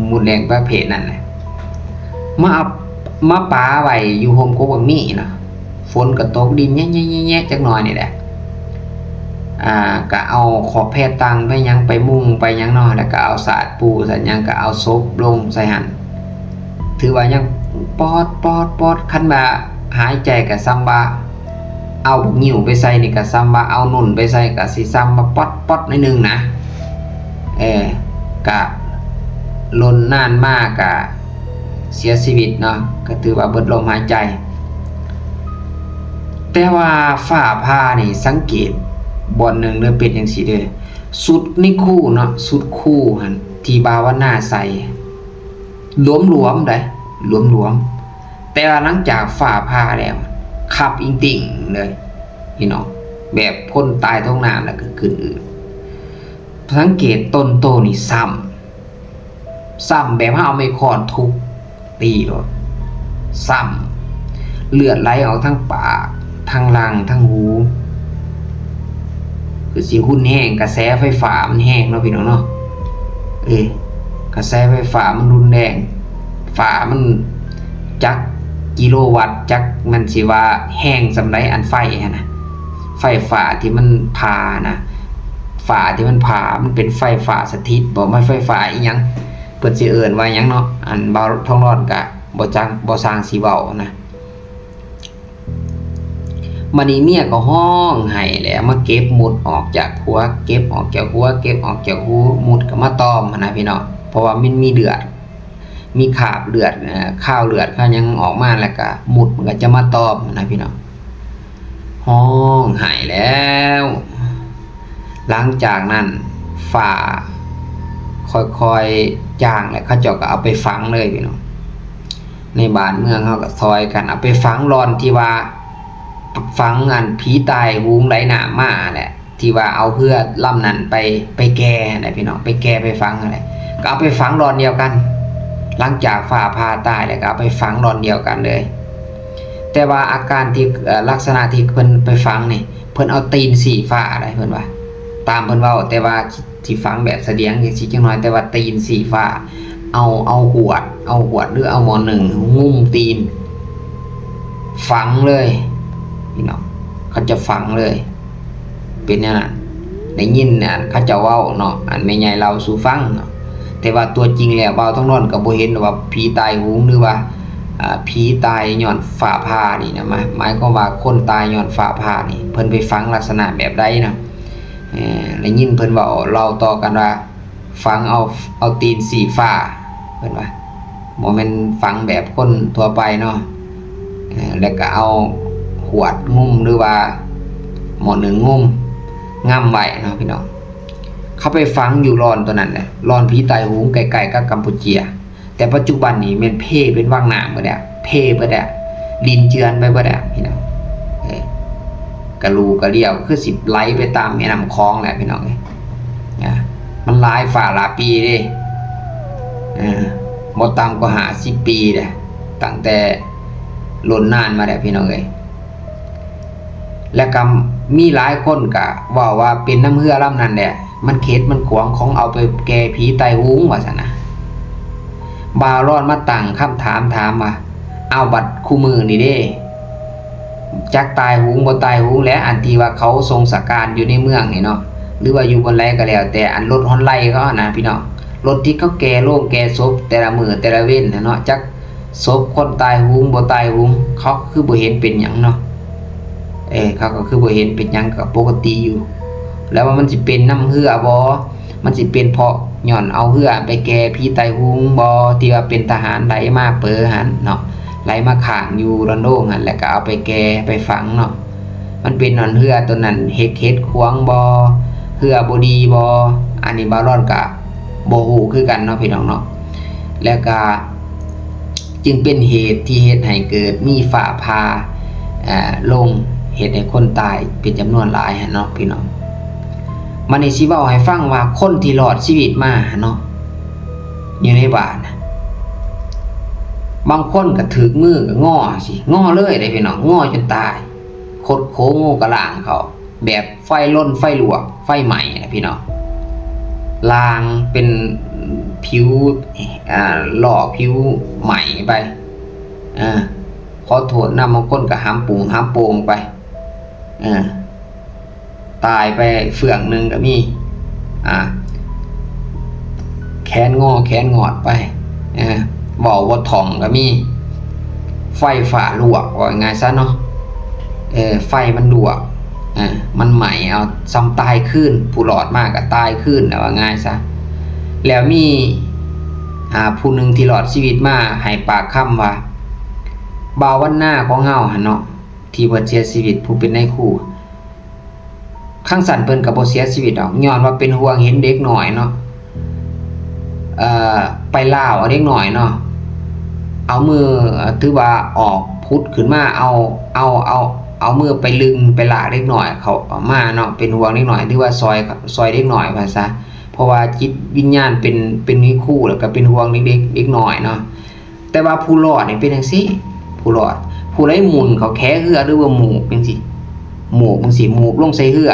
ໝົດແດງປະເພດນັ້ນແຫຼະ ມາເອົາ ມາປາໄວ້ຢູ່ຮົ່ມກົກໝາກໝີ້ເນາະ ຝົນກໍຕົກ ດິນແຍະໆໆໆ ຈັກໜ້ອຍນີ້ແຫຼະ ອ່າ ກໍເອົາຂອບແພຕັງໄປຫຍັງ ໄປມຸງໄປຫຍັງເນາະ ແລ້ວກໍເອົາສາດປູສາດຫຍັງ ກໍເອົາສົບລົງໃສ່ຫັ້ນ ຖືວ່າຍັງປອດໆໆ ຄັນວ່າຫາຍໃຈກໍສ່ຳວ່າເອົາບັກງິ້ວໄປໃສ່ນີ້ ກໍສ່ຳວ່າເອົາໜຸ່ນໄປໃສ່ ກໍຊິສ່ຳວ່າປອດໆ ໜ້ອຍໜຶ່ງນະ ເອີ ກະລົນນານມາກະເສຍຊີວິດເນາະ ກະຖືວ່າເບິດລົມຫາຍໃຈ ແຕ່ວ່າຟ້າຜ່ານີ້ ສັງເກດບ່ອນໜຶ່ງເດີ ເປັນຈັ່ງຊີ້ເດີ ຊຸດໃນຄູເນາະ ຊຸດຄູຫັ້ນ ທີ່ບ່າວວັນນາໃສ່ ຫຼວມໆ ໃດ ຫຼວມໆ ແຕ່ວ່າຫຼັງຈາກຟ້າຜ່າແລ້ວ ຄັບອີງຕິ່ງເລີຍພີ່ນ້ອງ ແບບຄົນຕາຍຕົກນ້ຳແລ້ວກໍຂຶ້ນອືດ ສັງເກດຕົ້ນໂຕນີ້ຊ້ຳ ຊ້ຳແບບເຮົາເອົາໄມ້ຄ້ອນທຸບຕີໂລດ ຊ້ຳ ເລືອດໄຫຼອອກທາງປາກ ທາງຫຼັງ ທາງຫູ ຄືຊິຮຸນແຮງ ກະແສໄຟຟ້າມັນແຮງເນາະພີ່ນ້ອງເນາະ ເອີ ກະແສໄຟຟ້າມັນຮຸນແຮງ ຟ້າມັນຈັກກິໂລວັດ ຈັກມັນຊິວ່າແຮງສ່ຳໃດ ອັນໄຟຫັ້ນນະ ໄຟຟ້າທີ່ມັນຜ່ານະ ຟ້າທີ່ມັນຜ່າ ມັນເປັນໄຟຟ້າສະຖິດບໍ ມັນໄຟຟ້າອີ່ຫຍັງ ເພິ່ນຊິເອີ້ນວ່າຫຍັງເນາະ ອັນບ່າວທອງລອນກະບໍ່ຈັກ ບໍ່ຊ່າງຊິເວົ້ານະ ບາດນີ້ເມຍກໍຮ້ອງໄຫ້ແຫຼະ ມາເກັບໝຸດອອກຈາກຫົວ ເກັບອອກຈາກຫົວ ເກັບອອກຈາກຫູ ໝຸດກໍມາຕອມຫັ້ນນະພີ່ນ້ອງ ເພາະວ່າມັນມີເລືອດ ມີຄາບເລືອດ ຄາວເລືອດຄາວຫຍັງອອກມາ ແລ້ວກໍໝຸດມັນກໍຈະມາຕອມຫັ້ນນະພີ່ນ້ອງ ຮ້ອງໄຫ້ແລ້ວ ຫຼັງຈາກນັ້ນຟ້າຄ່ອຍໆຈາງ ແລ້ວເຂົາເຈົ້າກໍເອົາໄປຝັງເລີຍພີ່ນ້ອງ ໃນບ້ານເມືອງເຮົາກໍຊ່ອຍກັນເອົາໄປຝັງບ່ອນທີ່ວ່າ ຝັງອັນຜີຕາຍໂຫງໄຫຼນ້ຳມາຫັ້ນແຫຼະ ທີ່ວ່າເອົາເຮືອລຳນັ້ນໄປ ໄປແກ່ຫັ້ນແຫຼະພີ່ນ້ອງ ໄປແກ່ໄປຝັງຫັ້ນແຫຼະ ກໍເອົາໄປຝັງບ່ອນດຽວກັນ ຫຼັງຈາກຟ້າຜ່າຕາຍແລ້ວກໍເອົາໄປຝັງບ່ອນດຽວກັນເລີຍ ແຕ່ວ່າອາການທີ່ ເອີ ລັກສະນະທີ່ເພິ່ນໄປຝັງນີ້ ເພິ່ນເອົາຕີນສີຟ້າໄດ໋ ເພິ່ນວ່າ ຕາມເພິ່ນເວົ້າ ແຕ່ວ່າຊິຝັງແບບສະດຽງຈັ່ງຊີ້ຈັກໜ້ອຍ ແຕ່ວ່າຕີນສີຟ້າ ເອົາ ເອົາຫວດ ເອົາຫວດ ຫຼືເອົາໝໍ້ໜຶ້ງງຸ້ມຕີນ ຝັງເລີຍພີ່ນ້ອງ ເຂົາຈະຝັງເລີຍ ເປັນແນວນັ້ນ ໄດ້ຍິນ ອັນ ເຂົາເຈົ້າເວົ້າເນາະ ອັນແມ່ໃຫຍ່ເລົ່າສູ່ຟັງເນາະ ແຕ່ວ່າຕົວຈິງແລ້ວ ບ່າວທອງລອນກໍບໍ່ເຫັນວ່າຜີຕາຍໂຫງ ຫຼືວ່າ ອາ ຜີຕາຍຍ້ອນຟ້າຜ່ານີ້ນະ ໝາຍ ໝາຍຄວາມວ່າຄົນຕາຍຍ້ອນຟ້າຜ່ານີ້ ເພິ່ນໄປຝັງລັກສະນະແບບໃດເນາະ ເອີ ໄດ້ຍິນເພິ່ນເວົ້າ ເລົ່າຕໍ່ກັນວ່າ ຝັງເອົາ ເອົາຕີນສີຟ້າ ເພິ່ນວ່າ ບໍ່ແມ່ນຝັງແບບຄົນທົ່ວໄປເນາະ ເອີ ແລ້ວກໍເອົາຫວດງຸ້ມ ຫຼືວ່າໝໍ້ໜຶ້ງງຸ້ມ ງຳໄວ້ເນາະພີ່ນ້ອງ ເຂົາໄປຝັງຢູ່ບ່ອນຕົວນັ້ນແຫຼະ ບ່ອນຜີຕາຍໂຫງ ໃກ້ໆກັບກຳປູເຈຍ ແຕ່ປັດຈຸບັນນີ້ແມ່ນເພເປັນວັງນ້ຳເບິດແລ້ວ ເພເບິດແລ້ວ ດິນເຈື່ອນໄປເບິດແລ້ວພີ່ນ້ອງ ເອີ ກະລູກະລ້ຽວ ຄືຊິໄຫຼໄປຕາມແມ່ນ້ຳຂອງແຫຼະພີ່ນ້ອງເອີຍ ນະ ມັນຫຼາຍຟ້າຫຼາຍປີເດ້ ເອີ ບໍ່ຕ່ຳກວ່າຫ້າສິບປີແລ້ວ ຕັ້ງແຕ່ດົນນານມາແລ້ວພີ່ນ້ອງເອີຍ ແລ້ວກໍມີຫຼາຍຄົນກໍເວົ້າວ່າເປັນນຳເຮືອລຳນັ້ນແຫຼະ ມັນເຂດມັນຂວາງ ຂອງເອົາໄປແກ່ຜີຕາຍໂຫງວ່າຊັ້ນນະ ບ່າວລອນມາຕັ້ງຄຳຖາມ ຖາມວ່າ ເອົາ ບັດຄູ່ມື້ນີ້ເດ້ ຈັກຕາຍໂຫງບໍ່ຕາຍໂຫງແຫຼະ ອັນທີ່ວ່າເຂົາສົ່ງສະການຢູ່ໃນເມືອງນີ້ເນາະ ຫຼືວ່າຢູ່ບ່ອນໃດກໍແລ້ວແຕ່ ອັນລົດຮອນໄລເຂົາຫັ້ນນະພີ່ນ້ອງ ລົດທີ່ເຂົາແກ່ໂລງແກ່ສົບແຕ່ລະມື້ແຕ່ລະເວັນຫັ້ນເນາະ ຈັກສົບຄົນຕາຍໂຫງບໍ່ຕາຍໂຫງ ເຂົາຄືບໍ່ເຫັນເປັນຫຍັງເນາະ ເອີ ເຂົາກໍຄືບໍ່ເຫັນເປັນຫຍັງ ກໍປົກກະຕິຢູ່ ແລ້ວວ່າມັນຊິເປັນນຳເຮືອບໍ່ ມັນຊິເປັນເພາະ ຍ້ອນເອົາເຮືອໄປແກ່ຜີໄຕຫຸງບໍ ທີ່ວ່າເປັນທະຫານໄຫຼມາເປີຫັ້ນເນາະ, ໄຫຼມາຄ້າງຢູ່ດອນໂດງຫັ້ນ ແລ້ວກໍເອົາໄປແກ່ໄປຝັງເນາະ. ມັນເປັນຍ້ອນເຮືອໂຕນັ້ນເຮັດ ເຮັດຂວາງບໍ ເຮືອບໍ່ດີບໍ ອັນນີ້ບ່າວລອນກະບໍ່ຮູ້ຄືກັນເນາະ ພີ່ນ້ອງເນາະ. ແລ້ວກະຈຶ່ງເປັນເຫດທີ່ເຮັດໃຫ້ເກີດມີຟ້າຜ່າ ເອີ ລົງ ເຮັດໃຫ້ຄົນຕາຍເປັນຈຳນວນຫຼາຍຫັ້ນເນາະ ພີ່ນ້ອງ. ບັດນີ້ຊິເວົ້າໃຫ້ຟັງວ່າຄົນທີ່ລອດຊີວິດມາຫັ້ນເນາະ ຢູ່ໃນບ້ານນະ ບາງຄົນກໍຖືກມືກໍງໍຊິ ງໍເລີຍເດ້ພີ່ນ້ອງ ງໍຈົນຕາຍ ຄົດໂຄ້ງງູກະລ່າງເຂົາ ແບບໄຟລົນ ໄຟລວກ ໄຟໄໝ້ນະພີ່ນ້ອງ ລ່າງເປັນຜິວ ອ່າ ຫຼໍ່ຜິວໄໝ້ໄປ ເອີ ຂໍໂທດນຳ ບາງຄົນກໍຫຳປຸງຫຳໂປ່ງໄປ ເອີ ຕາຍໄປເຟືອງໜຶ່ງກໍມີ ອ່າ ແຂນງໍແຂນງອດໄປ ເອີ ເວົ້າບໍ່ທ່ອງກໍມີ ໄຟຟ້າລວກ ເວົ້າງ່າຍໆຊະເນາະ ເອີ ໄຟມັນລວກ ເອີ ມັນໄໝ້ເອົາ ສ່ຳຕາຍຄືນ ຜູ້ລອດມາກໍຕາຍຄືນ ເວົ້າງ່າຍຊະ. ແລ້ວມີ ອ່າ ຜູ້ໜຶ່ງທີ່ລອດຊີວິດມາໃຫ້ປາກຄຳວ່າ ບ່າວວັນນາຂອງເຮົາຫັ້ນເນາະ ທີ່ເພິ່ນເສຍຊີວິດ ຜູ້ເປັນນາຍຄູ ຄັນຊັ້ນເພິ່ນກໍບໍ່ເສຍຊີວິດດອກ ຍ້ອນວ່າເປັນຫ່ວງເຫັນເດັກນ້ອຍເນາະ ເອີ ໄປລາວເອົາເດັກນ້ອຍເນາະ ເອົາມື ຖືວ່າອອກ ຜຸດຂຶ້ນມາ ເອົາ ເອົາ ເອົາ ເອົາມືໄປດຶງໄປລາກເດັກນ້ອຍເຂົ້າມາເນາະ ເປັນຫ່ວງເດັກນ້ອຍ ຖືວ່າຊ່ອຍ ຊ່ອຍເດັກນ້ອຍວ່າຊະ ເພາະວ່າຈິດວິນຍານເປັນ ເປັນນາຍຄູ ແລ້ວກໍເປັນຫ່ວງເດັກ ເດັກນ້ອຍເນາະ. ແຕ່ວ່າຜູ້ລອດນີ້ເປັນຈັ່ງຊີ້ ຜູ້ລອດ ຜູ້ໃດໝຸ່ນເຂົ້າແຄເຮືອ ຫຼືວ່າໝູບຈັ່ງຊີ້ ໝູບຈັ່ງຊີ້ ໝູບລົງໃສ່ເຮືອ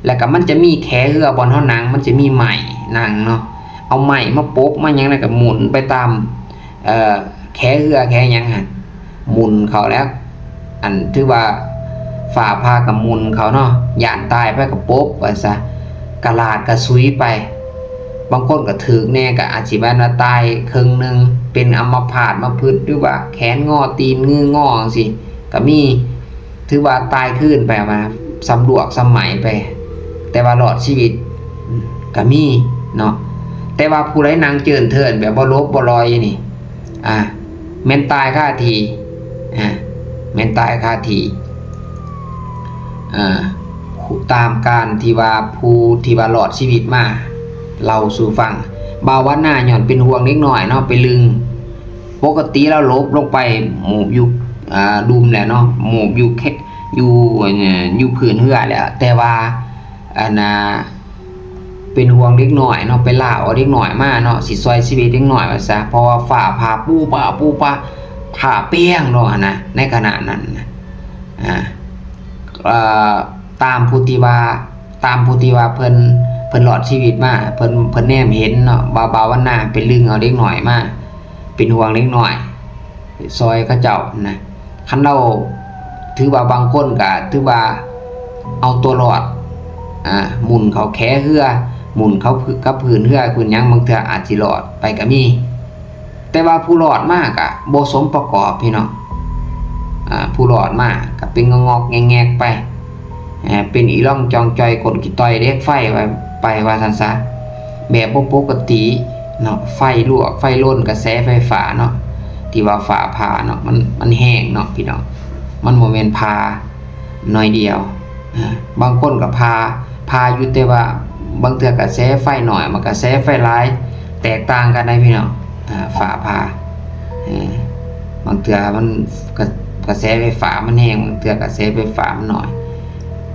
ແລ້ວກໍມັນຈະມີແຄເຮືອບ່ອນເຮົານັ່ງ ມັນຈະມີໄມ້ນັ່ງເນາະ ເອົາໄມ້ມາປົກມາຫຍັງ ແລ້ວກໍໝຸ່ນໄປຕາມ ເອີ ແຄເຮືອແຄຫຍັງຫັ້ນ ໝຸ່ນເຂົ້າແລ້ວ ອັນ ຖືວ່າຟ້າຜ່າກໍໝຸ່ນເຂົ້າເນາະ ຢ້ານຕາຍໄປກໍປົກວ່າຊະ ກະລາດກະສຸຍໄປ ບາງຄົນກໍຖືກແດ່ ກໍອາດຊິແມ່ນວ່າຕາຍເຄິ່ງໜຶ່ງ ເປັນອຳມະພາດມະພຶດ ຫຼືວ່າແຂນງໍ ຕີນງືງໍຈັ່ງຊີ້ກໍມີ ຖືວ່າຕາຍຄືນໄປ ວ່າສ່ຳລວກສ່ຳໄໝໄປ ແຕ່ວ່າລອດຊີວິດກໍມີເນາະ. ແຕ່ວ່າຜູ້ໃດນັ່ງເຈີນເທີນແບບບໍ່ຫຼົບບໍ່ລອຍນີ້ ອ່າ ແມ່ນຕາຍຄາທີ່ ອ່າ ແມ່ນຕາຍຄາທີ່ ອ່າ ຕາມການທີ່ວ່າຜູ້ທີ່ວ່າລອດຊີວິດມາເລົ່າສູ່ຟັງ. ບ່າວວັນນາຍ້ອນເປັນຫ່ວງເດັກນ້ອຍເນາະ ໄປດຶງ ປົກກະຕິລາວຫຼົບລົງໄປໝູບຢູ່ ອ່າ ດຸ່ມແຫຼະເນາະ ໝູບຢູ່ແຄ ຢູ່ ຢູ່ພື້ນເຮືອແຫຼະ ແຕ່ວ່າ ອັນນ່າ ເປັນຫ່ວງເດັກນ້ອຍເນາະ ໄປລາກເອົາເດັກນ້ອຍມາເນາະ ຊິຊ່ອຍຊີວິດເດັກນ້ອຍວ່າຊະ ເພາະວ່າຟ້າຜ່າປູປາປູປາ ຟ້າແປງເນາະຫັ້ນນະ ໃນຂະນະນັ້ນນະ ອ່າ ເອີ ຕາມຜູ້ທີ່ວ່າ ຕາມຜູ້ທີ່ວ່າເພິ່ນ ເພິ່ນລອດຊີວິດມາ ເພິ່ນ ເພິ່ນແນມເຫັນເນາະ ວ່າບ່າວວັນນາໄປດຶງເອົາເດັກນ້ອຍມາ ເປັນຫ່ວງເດັກນ້ອຍ ຊ່ອຍເຂົາເຈົ້ານະ. ຄັນເຮົາ ຖືວ່າບາງຄົນກໍຖືວ່າເອົາຕົວລອດ ອ່າ ໝຸ່ນເຂົ້າແຄເຮືອ ໝຸ່ນເຂົ້າກັບພື້ນເຮືອພື້ນຫຍັງ ບາງເທື່ອອາດຊິລອດໄປກໍມີ. ແຕ່ວ່າຜູ້ລອດມາກໍບໍ່ສົມປະກອບພີ່ນ້ອງ ອ່າ ຜູ້ລອດມາກໍເປັນງອກໆແງກໆໄປ ເປັນອີ່ລ່ອງຈ່ອງຈ່ອຍກົ້ນຂີ້ຕ່ອຍເຫຼັກໄຟໄປ ວ່າຊັ້ນຊະ ແບບບໍ່ປົກກະຕິເນາະ ໄຟລວກ ໄຟລົນ ກະແສໄຟຟ້າເນາະ ທີ່ວ່າຟ້າຜ່າເນາະ ມັນ ມັນແຮງເນາະພີ່ນ້ອງ ມັນບໍ່ແມ່ນຜ່າໜ້ອຍດຽວ ອ່າ ບາງຄົນກໍຜ່າ ຜ່າຢູ່ ແຕ່ວ່າບາງເທື່ອກະແສໄຟໜ້ອຍ ບາງກະແສໄຟຫຼາຍ ແຕກຕ່າງກັນໄດ໋ພີ່ນ້ອງ ອ່າ ຟ້າຜ່າ ເອີ ບາງເທື່ອມັນ ກະ ກະແສໄຟຟ້າມັນແຮງ ບາງເທື່ອກະແສໄຟຟ້າມັນໜ້ອຍ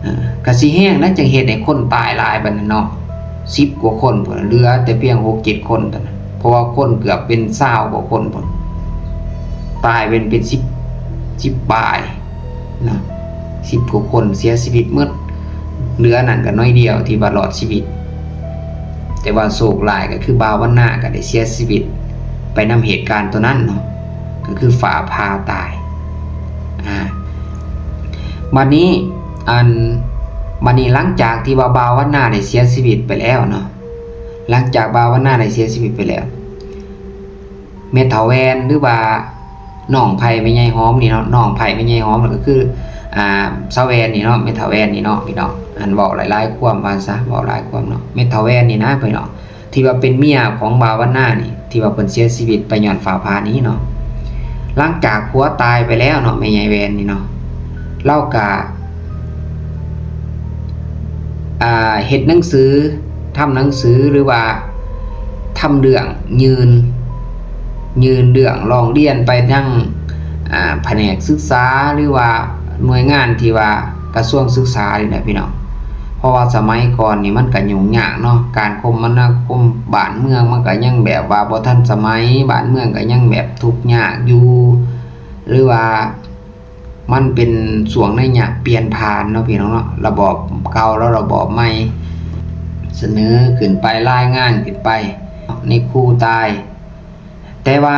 ເອີ ກະຊິແຮງນະ ຈຶ່ງເຮັດໃຫ້ຄົນຕາຍຫຼາຍປານນັ້ນເນາະ ສິບກວ່າຄົນພຸ້ນ ເຫຼືອແຕ່ພຽງຫົກເຈັດຄົນເທົ່ານັ້ນ ເພາະວ່າຄົນເກືອບເປັນຊາວກວ່າຄົນພຸ້ນ ຕາຍເປັນ ເປັນສິບ ສິບປາຍ ນະ ສິບກວ່າຄົນເສຍຊີວິດໝົດ ເຫຼືອນັ້ນກໍໜ້ອຍດຽວທີ່ວ່າລອດຊີວິດ ແຕ່ວ່າໂຊກຮ້າຍກໍຄືບ່າວວັນນາກໍໄດ້ເສຍຊີວິດໄປນຳເຫດການໂຕນັ້ນເນາະ ກໍຄືຟ້າຜ່າຕາຍ ອ່າ ບັດນີ້ ອັນ ບັດນີ້ຫຼັງຈາກທີ່ວ່າບ່າວວັນນາໄດ້ເສຍຊີວິດໄປແລ້ວເນາະ ຫຼັງຈາກບ່າວວັນນາໄດ້ເສຍຊີວິດໄປແລ້ວ ແມ່ເຖົ້າແວ່ນ ຫຼືວ່ານ້ອງໃພ້ແມ່ໃຫຍ່ຫອມນີ້ເນາະ ນ້ອງໃພ້ແມ່ໃຫຍ່ຫອມກໍຄື ອ່າ ສາວແວ່ນນີ້ເນາະ ແມ່ເຖົ້າແວ່ນນີ້ເນາະ ພີ່ນ້ອງ ອັນເວົ້າຫຼາຍໆຄວາມວ່າຊະ ເວົ້າຫຼາຍຄວາມເນາະ ແມ່ເຖົ້າແວ່ນນີ້ນະ ພີ່ນ້ອງ ທີ່ວ່າເປັນເມຍຂອງບ່າວວັນນານີ້ ທີ່ວ່າເພິ່ນເສຍຊີວິດໄປຍ້ອນຟ້າຜ່ານີ້ເນາະ. ຫຼັງຈາກຜົວຕາຍໄປແລ້ວເນາະ ແມ່ໃຫຍ່ແວ່ນນີ້ເນາະ ລາວກະ ອ່າ ເຮັດໜັງສື ທຳໜັງສື ຫຼືວ່າທຳເລື່ອງຍື່ນ ຍື່ນເລື່ອງຮ້ອງຮຽນໄປຍັງ ອ່າ ພະແນກສຶກສາ ຫຼືວ່າໜ່ວຍງານທີ່ວ່າກະຊວງສຶກສານີ້ແຫຼະພີ່ນ້ອງ. ເພາະວ່າສະໄໝກ່ອນນີ້ມັນກະຫຍຸ້ງຍາກເນາະ ການຄົມມະນາຄົມບ້ານເມືອງມັນກະຍັງແບບວ່າບໍ່ທັນສະໄໝ ບ້ານເມືອງກະຍັງແບບທຸກຍາກຢູ່ ຫຼືວ່າ ມັນເປັນຊ່ວງໄລຍະປ່ຽນຜ່ານເນາະພີ່ນ້ອງເນາະ ລະບອບເກົ່າແລະລະບອບໃໝ່ ສະເໜີຂຶ້ນໄປ ລາຍງານຂຶ້ນໄປ ນີ້ຄູຕາຍ ແຕ່ວ່າ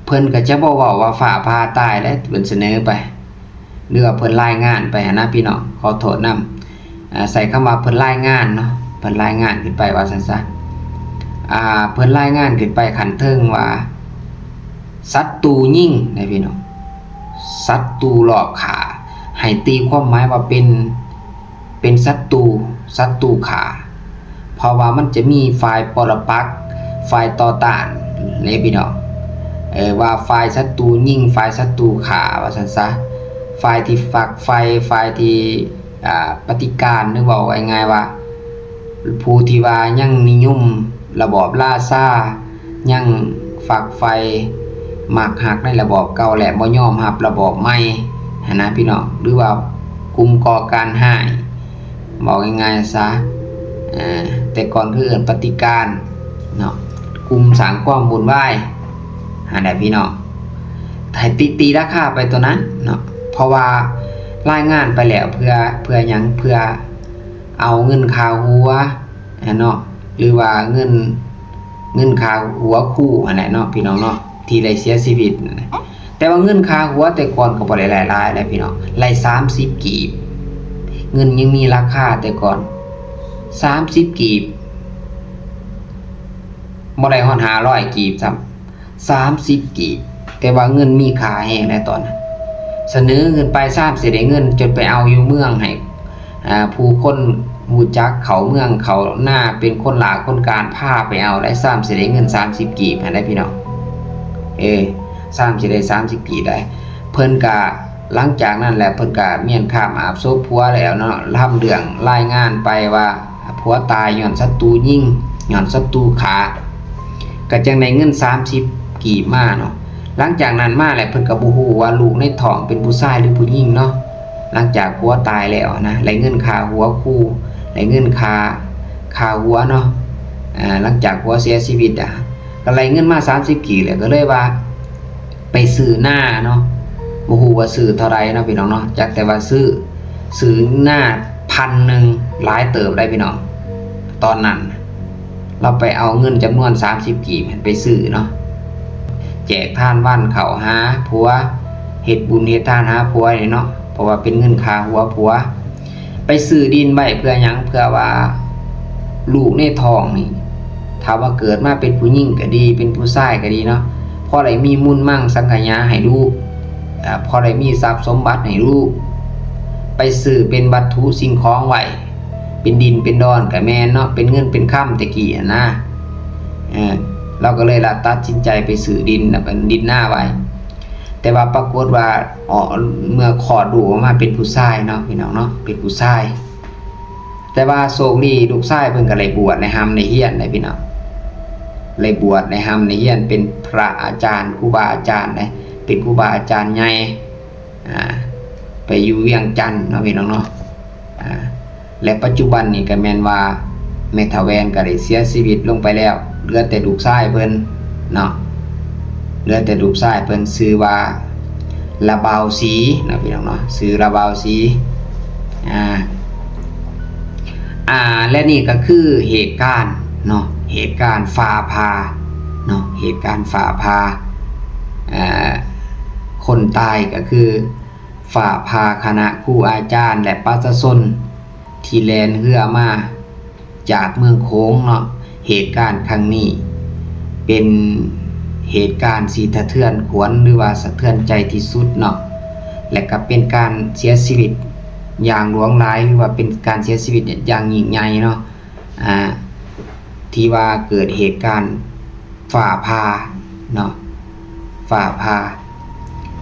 ເພິ່ນກະຈະບໍ່ເວົ້າວ່າຟ້າຜ່າຕາຍແຫຼະ ເພິ່ນສະເໜີໄປ ຫຼືວ່າເພິ່ນລາຍງານໄປຫັ້ນນະພີ່ນ້ອງ ຂໍໂທດນຳ. ອ່າ ໃຊ້ຄຳວ່າເພິ່ນລາຍງານເນາະ ເພິ່ນລາຍງານຂຶ້ນໄປວ່າຊັ້ນຊະ ອ່າ ເພິ່ນລາຍງານຂຶ້ນໄປຂັ້ນເທິງວ່າ ສັດຕູຍິງເດ້ພີ່ນ້ອງ ສັດຕູລອບຂ້າ ໃຫ້ຕີຄວາມໝາຍວ່າເປັນ ເປັນສັດຕູ ສັດຕູຂ້າ ເພາະວ່າມັນຈະມີຝ່າຍປໍລະປັກ ຝ່າຍຕໍ່ຕ້ານເດ້ພີ່ນ້ອງ ເອີ ວ່າຝ່າຍສັດຕູຍິງ ຝ່າຍສັດຕູຂ້າວ່າຊັ້ນຊະ ຝ່າຍທີ່ຝັກໃຝ່ ຝ່າຍທີ່ ອ່າ ປະຕິການ ຫຼືເວົ້າງ່າຍໆວ່າ ຜູ້ທີ່ວ່າຍັງນິຍົມລະບອບລາຊາ ຍັງຝັກໃຝ່ມັກຮັກໃນລະບອບເກົ່າ ແລະ ບໍ່ຍອມຮັບລະບອບໃໝ່ຫັ້ນນະພີ່ນ້ອງ ຫຼືວ່າກຸ່ມກໍ່ການຮ້າຍ ເວົ້າງ່າຍໆຊະ ເອີ ແຕ່ກ່ອນຄືເອີ້ນປະຕິການເນາະ ກຸ່ມສ້າງຄວາມວຸ່ນວາຍຫັ້ນແຫຼະພີ່ນ້ອງ ໃຫ້ຕີ ຕີລາຄາໄປຕົວນັ້ນເນາະ ເພາະວ່າລາຍງານໄປແລ້ວ ເພື່ອ ເພື່ອຫຍັງ ເພື່ອເອົາເງິນຄ່າຫົວຫັ້ນເນາະ ຫຼືວ່າເງິນ ເງິນຄ່າຫົວຄູຫັ້ນແຫຼະເນາະ ພີ່ນ້ອງເນາະ ທີ່ໄດ້ເສຍຊີວິດນັ້ນນະ ແຕ່ວ່າເງິນຄ່າຫົວແຕ່ກ່ອນກໍບໍ່ໄດ້ຫຼາຍໆໃດ໋ພີ່ນ້ອງ ໄດ້ສາມສິບກີບ ເງິນຍັງມີລາຄາແຕ່ກ່ອນ ສາມສິບກີບ ບໍ່ໄດ້ຮອດຫ້າຮ້ອຍກີບຊ້ຳ ສາມສິບກີບ ແຕ່ວ່າເງິນມີຄ່າແຮງໃດ໋ຕອນນັ້ນ ສະເໜີຂຶ້ນໄປຊ້ຳຊິໄດ້ເງິນ ຈົນໄປເອົາຢູ່ເມືອງໃຫ້ ອ່າ ຜູ້ຄົນຮູ້ຈັກເຂົ້າເມືອງເຂົ້ານາ ເປັນຄົນຫຼ້າຄົນການ ພາໄປເອົາໄດ້ ຊ້ຳຊິໄດ້ເງິນສາມສິບກີບຫັ້ນໄດ໋ພີ່ນ້ອງ ເອີ ຊ້ຳຊິໄດ້ສາມສິບກີບໄດ໋ ເພິ່ນກະ ຫຼັງຈາກນັ້ນແຫຼະ ເພິ່ນກະມ້ຽນຄາບອາບສົບຜົວແລ້ວເນາະ ທຳເລື່ອງລາຍງານໄປວ່າຜົວຕາຍຍ້ອນສັດຕູຍິງ ຍ້ອນສັດຕູຂ້າ ກະຈັ່ງໄດ້ເງິນສາມສິບກີບມາເນາະ ຫຼັງຈາກນັ້ນມາແຫຼະ ເພິ່ນກະບໍ່ຮູ້ວ່າລູກໃນທ້ອງເປັນຜູ້ຊາຍ ຫຼື ຜູ້ຍິງເນາະ ຫຼັງຈາກຜົວຕາຍແລ້ວນະ ໄດ້ເງິນຄ່າຫົວຄູ ໄດ້ເງິນຄ່າ ຄ່າຫົວເນາະ ອ່າ ຫຼັງຈາກຜົວເສຍຊີວິດອະ ກະໄດ້ເງິນມາສາມສິບກີບແລ້ວ ກະເລີຍວ່າໄປຊື້ນາເນາະ ບໍ່ຮູ້ວ່າຊື້ເທົ່າໃດເນາະພີ່ນ້ອງເນາະ ຈັກແຕ່ວ່າຊື້ ຊື້ນາພັນໜຶ່ງ ຫຼາຍເຕີບໄດ໋ພີ່ນ້ອງ ຕອນນັ້ນ ລາວໄປເອົາເງິນຈຳນວນສາມສິບກີບຫັ້ນໄປຊື້ເນາະ ແຈກທານວັນເຂົ້າຫາຜົວ ເຮັດບຸນເຮັດທານຫາຜົວນີ້ເນາະ ເພາະວ່າເປັນເງິນຄ່າຫົວຜົວ ໄປຊື້ດິນໄວ້ເພື່ອຫຍັງ? ເພື່ອວ່າລູກໃນທ້ອງນີ້ ຖ້າວ່າເກີດມາເປັນຜູ້ຍິງກໍດີ ເປັນຜູ້ຊາຍກໍດີເນາະ ພໍໄດ້ມີມູນມັງສັງຂະຍາໃຫ້ລູກ ເອີ ພໍໄດ້ມີຊັບສົມບັດໃຫ້ລູກ ໄປຊື້ເປັນວັດຖຸສິ່ງຂອງໄວ້ ເປັນດິນເປັນດອນກໍແມ່ນເນາະ ເປັນເງິນເປັນຄຳແຕ່ກີ້ຫັ້ນນະ ເອີ ລາວກໍເລີຍລະຕັດສິນໃຈໄປຊື້ດິນ ເປັນດິນນາໄວ້ ແຕ່ວ່າປາກົດວ່າ ເມື່ອຄອດລູກອອກມາເປັນຜູ້ຊາຍເນາະ ພີ່ນ້ອງເນາະ ເປັນຜູ້ຊາຍ ແຕ່ວ່າໂຊກດີລູກຊາຍເພິ່ນກໍໄດ້ບວດໄດ້ຮ່ຳໄດ້ຮຽນໄດ໋ພີ່ນ້ອງ ໄດ້ບວດໄດ້ຮ່ຳໄດ້ຮຽນເປັນພະອາຈານ ຄູບາອາຈານໄດ໋ ເປັນຄູບາອາຈານໃຫຍ່ ອ່າ ໄປຢູ່ວຽງຈັນເນາະ ພີ່ນ້ອງເນາະ ອ່າ ແລະ ປັດຈຸບັນນີ້ກໍແມ່ນວ່າແມ່ທ້າວແວ່ນກໍໄດ້ເສຍຊີວິດລົງໄປແລ້ວ ເຫຼືອແຕ່ລູກຊາຍເພິ່ນເນາະ ເຫຼືອແຕ່ລູກຊາຍເພິ່ນຊື່ວ່າລະບ່າວສີເນາະ ພີ່ນ້ອງເນາະ ຊື່ລະບ່າວສີ ອ່າ ອ່າ ແລະ ນີ້ກໍຄືເຫດການເນາະ ເຫດການຟ້າຜ່າເນາະ ເຫດການຟ້າຜ່າ ເອີ ຄົນຕາຍກໍຄືຟ້າຜ່າຄະນະຄູອາຈານ ແລະ ປະຊາຊົນ ທີ່ແລ່ນເຮືອມາຈາກເມືອງໂຂງເນາະ ເຫດການຄັ້ງນີ້ເປັນເຫດການທີ່ສະເທືອນຂວັນ ຫຼືວ່າສະເທືອນໃຈທີ່ສຸດເນາະ ແລະ ກໍເປັນການເສຍຊີວິດຢ່າງຫຼວງຫຼາຍ ຫຼືວ່າເປັນການເສຍຊີວິດຢ່າງຍິ່ງໃຫຍ່ເນາະ ອ່າ ທີ່ວ່າເກີດເຫດການຟ້າຜ່າເນາະ ຟ້າຜ່າ.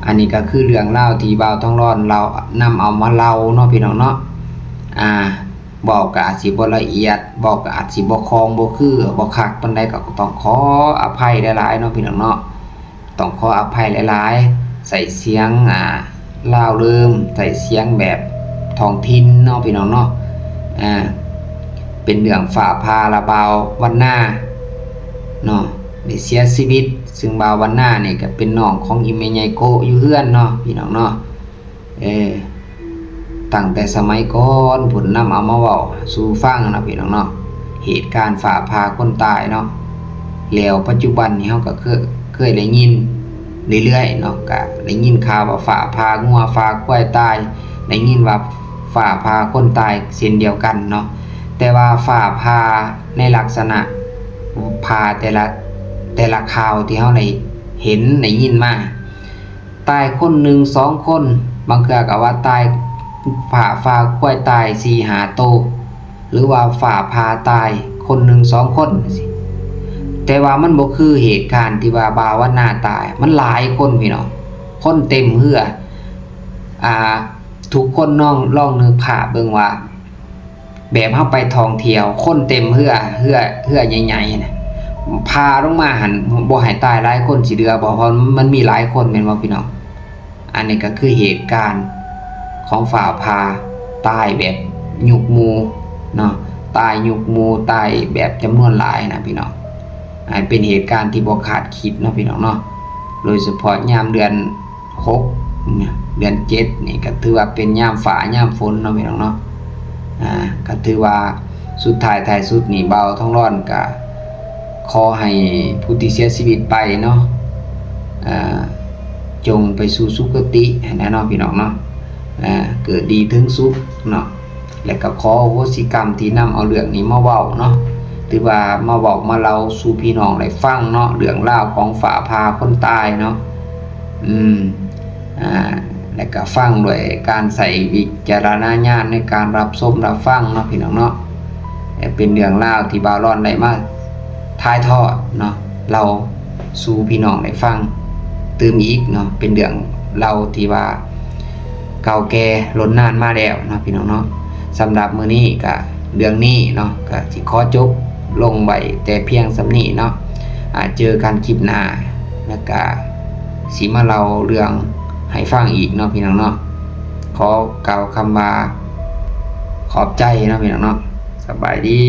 ອັນນີ້ກໍຄືເລື່ອງລາວທີ່ບ່າວທອງລອນເລົ່າ ນຳເອົາມາເລົ່າເນາະ ພີ່ນ້ອງເນາະ. ອາ ເວົ້າກໍອາດຊິບໍ່ລະອຽດ ເວົ້າກໍອາດຊິບໍ່ຄ່ອງ ບໍ່ຄື ບໍ່ຄັກປານໃດ ກໍຕ້ອງຂໍອະໄພຫຼາຍໆເນາະ ພີ່ນ້ອງເນາະ. ຕ້ອງຂໍອະໄພຫຼາຍໆ ໃຊ້ສຽງ ອ່າ ລາວເລີມ ໃຊ້ສຽງແບບທ້ອງຖິ່ນເນາະ ພີ່ນ້ອງເນາະ. ອ່າ ເປັນເລື່ອງຟ້າຜ່າລະ ບ່າວວັນນາເນາະ ໄດ້ເສຍຊີວິດ, ຊຶ່ງບ່າວວັນນານີ້ກໍເປັນນ້ອງຂອງອີ່ແມ່ໃຫຍ່ໂກະຢູ່ເຮືອນເນາະ ພີ່ນ້ອງເນາະ. ເອີ ຕັ້ງແຕ່ສະໄໝກ່ອນພຸ້ນ ນຳເອົາມາເວົ້າສູ່ຟັງເນາະ ພີ່ນ້ອງເນາະ, ເຫດການຟ້າຜ່າຄົນຕາຍເນາະ. ແລ້ວປັດຈຸບັນນີ້ເຮົາກໍເຄີຍ ເຄີຍໄດ້ຍິນເລື້ອຍໆເນາະ, ກໍໄດ້ຍິນຂ່າວວ່າຟ້າຜ່າງົວ ຟ້າຄວາຍຕາຍ, ໄດ້ຍິນວ່າຟ້າຜ່າຄົນຕາຍເຊັ່ນດຽວກັນເນາະ. ແຕ່ວ່າຟ້າຜ່າໃນລັກສະນະຜ່າແຕ່ລະ ແຕ່ລະຂ່າວທີ່ເຮົາໄດ້ເຫັນໄດ້ຍິນມາ ຕາຍຄົນໜຶ່ງສອງຄົນ, ບາງເທື່ອກໍວ່າຕາຍ ຟ້າ ຟ້າຄວາຍຕາຍສີ່ຫ້າໂຕ ຫຼືວ່າຟ້າຜ່າຕາຍຄົນໜຶ່ງສອງຄົນຈັ່ງຊີ້. ແຕ່ວ່າມັນບໍ່ຄືເຫດການທີ່ວ່າບ່າວວັນນາຕາຍ, ມັນຫຼາຍຄົນພີ່ນ້ອງ, ຄົນເຕັມເຮືອ. ອ່າ ທຸກຄົນລອງ ລອງນຶກພາບເບິ່ງວ່າ ແບບເຮົາໄປທ່ອງທ່ຽວ ຄົນເຕັມເຮືອ ເຮືອ ເຮືອໃຫຍ່ໆນະ ຜ່າລົງມາຫັ້ນ ບໍ່ໃຫ້ຕາຍຫຼາຍຄົນຊິເຫຼືອບໍ່? ເພາະມັນມີຫຼາຍຄົນແມ່ນບໍ່ພີ່ນ້ອງ? ອັນນີ້ກໍຄືເຫດການຂອງຟ້າຜ່າ ຕາຍແບບຍຸກໝູ່ເນາະ, ຕາຍຍຸກໝູ່ ຕາຍແບບຈຳນວນຫຼາຍນະພີ່ນ້ອງ. ອາ ເປັນເຫດການທີ່ບໍ່ຄາດຄິດເນາະ ພີ່ນ້ອງເນາະ, ໂດຍສະເພາະຍາມເດືອນ ຫົກ ເດືອນເຈັດນີ້ກໍຖືວ່າເປັນຍາມຟ້າຍາມຝົນເນາະ ພີ່ນ້ອງເນາະ. ອາ ກໍຖືວ່າສຸດທ້າຍທ້າຍສຸດນີ້ ບ່າວທອງລອນກໍຂໍໃຫ້ຜູ້ທີ່ເສຍຊີວິດໄປເນາະ ອາ ຈົ່ງໄປສູ່ສຸຄະຕິຫັ້ນແຫຼະເນາະ ພີ່ນ້ອງເນາະ, ອາ ເກີດດີເຖິງສຸກເນາະ. ແລະກໍຂໍອະໂຫສິກຳທີ່ນຳເອົາເລື່ອງນີ້ມາເວົ້າເນາະ, ຖືວ່າມາເວົ້າມາເລົ່າສູ່ພີ່ນ້ອງໄດ້ຟັງເນາະ, ເລື່ອງລາວຂອງຟ້າຜ່າຄົນຕາຍເນາະ. ອືມ ອ່າ ແລະກໍຟັງດ້ວຍການໃຊ້ວິຈາລະນະຍານໃນການຮັບຊົມຮັບຟັງເນາະ ພີ່ນ້ອງເນາະ. ເປັນເລື່ອງລາວທີ່ບ່າວລອນໄດ້ມາຖ່າຍທອດເນາະ ເລົ່າສູ່ພີ່ນ້ອງໄດ້ຟັງຕື່ມອີກເນາະ, ເປັນເລື່ອງລາວທີ່ວ່າ ເກົ່າແກ່ລົ້ນນານມາແລ້ວເນາະ ພີ່ນ້ອງເນາະ. ສຳລັບມື້ນີ້ກະເລື່ອງນີ້ເນາະ ກະຊິຂໍຈົບລົງໄວ້ແຕ່ພຽງສ່ຳນີ້ເນາະ. ອາ ເຈີກັນຄລິບໜ້າ ແລ້ວກະຊິມາເລົ່າເລື່ອງໃຫ້ຟັງອີກເນາະ ພີ່ນ້ອງເນາະ. ຂໍກ່າວຄຳວ່າຂອບໃຈເນາະ ພີ່ນ້ອງເນາະ. ສະບາຍດີ.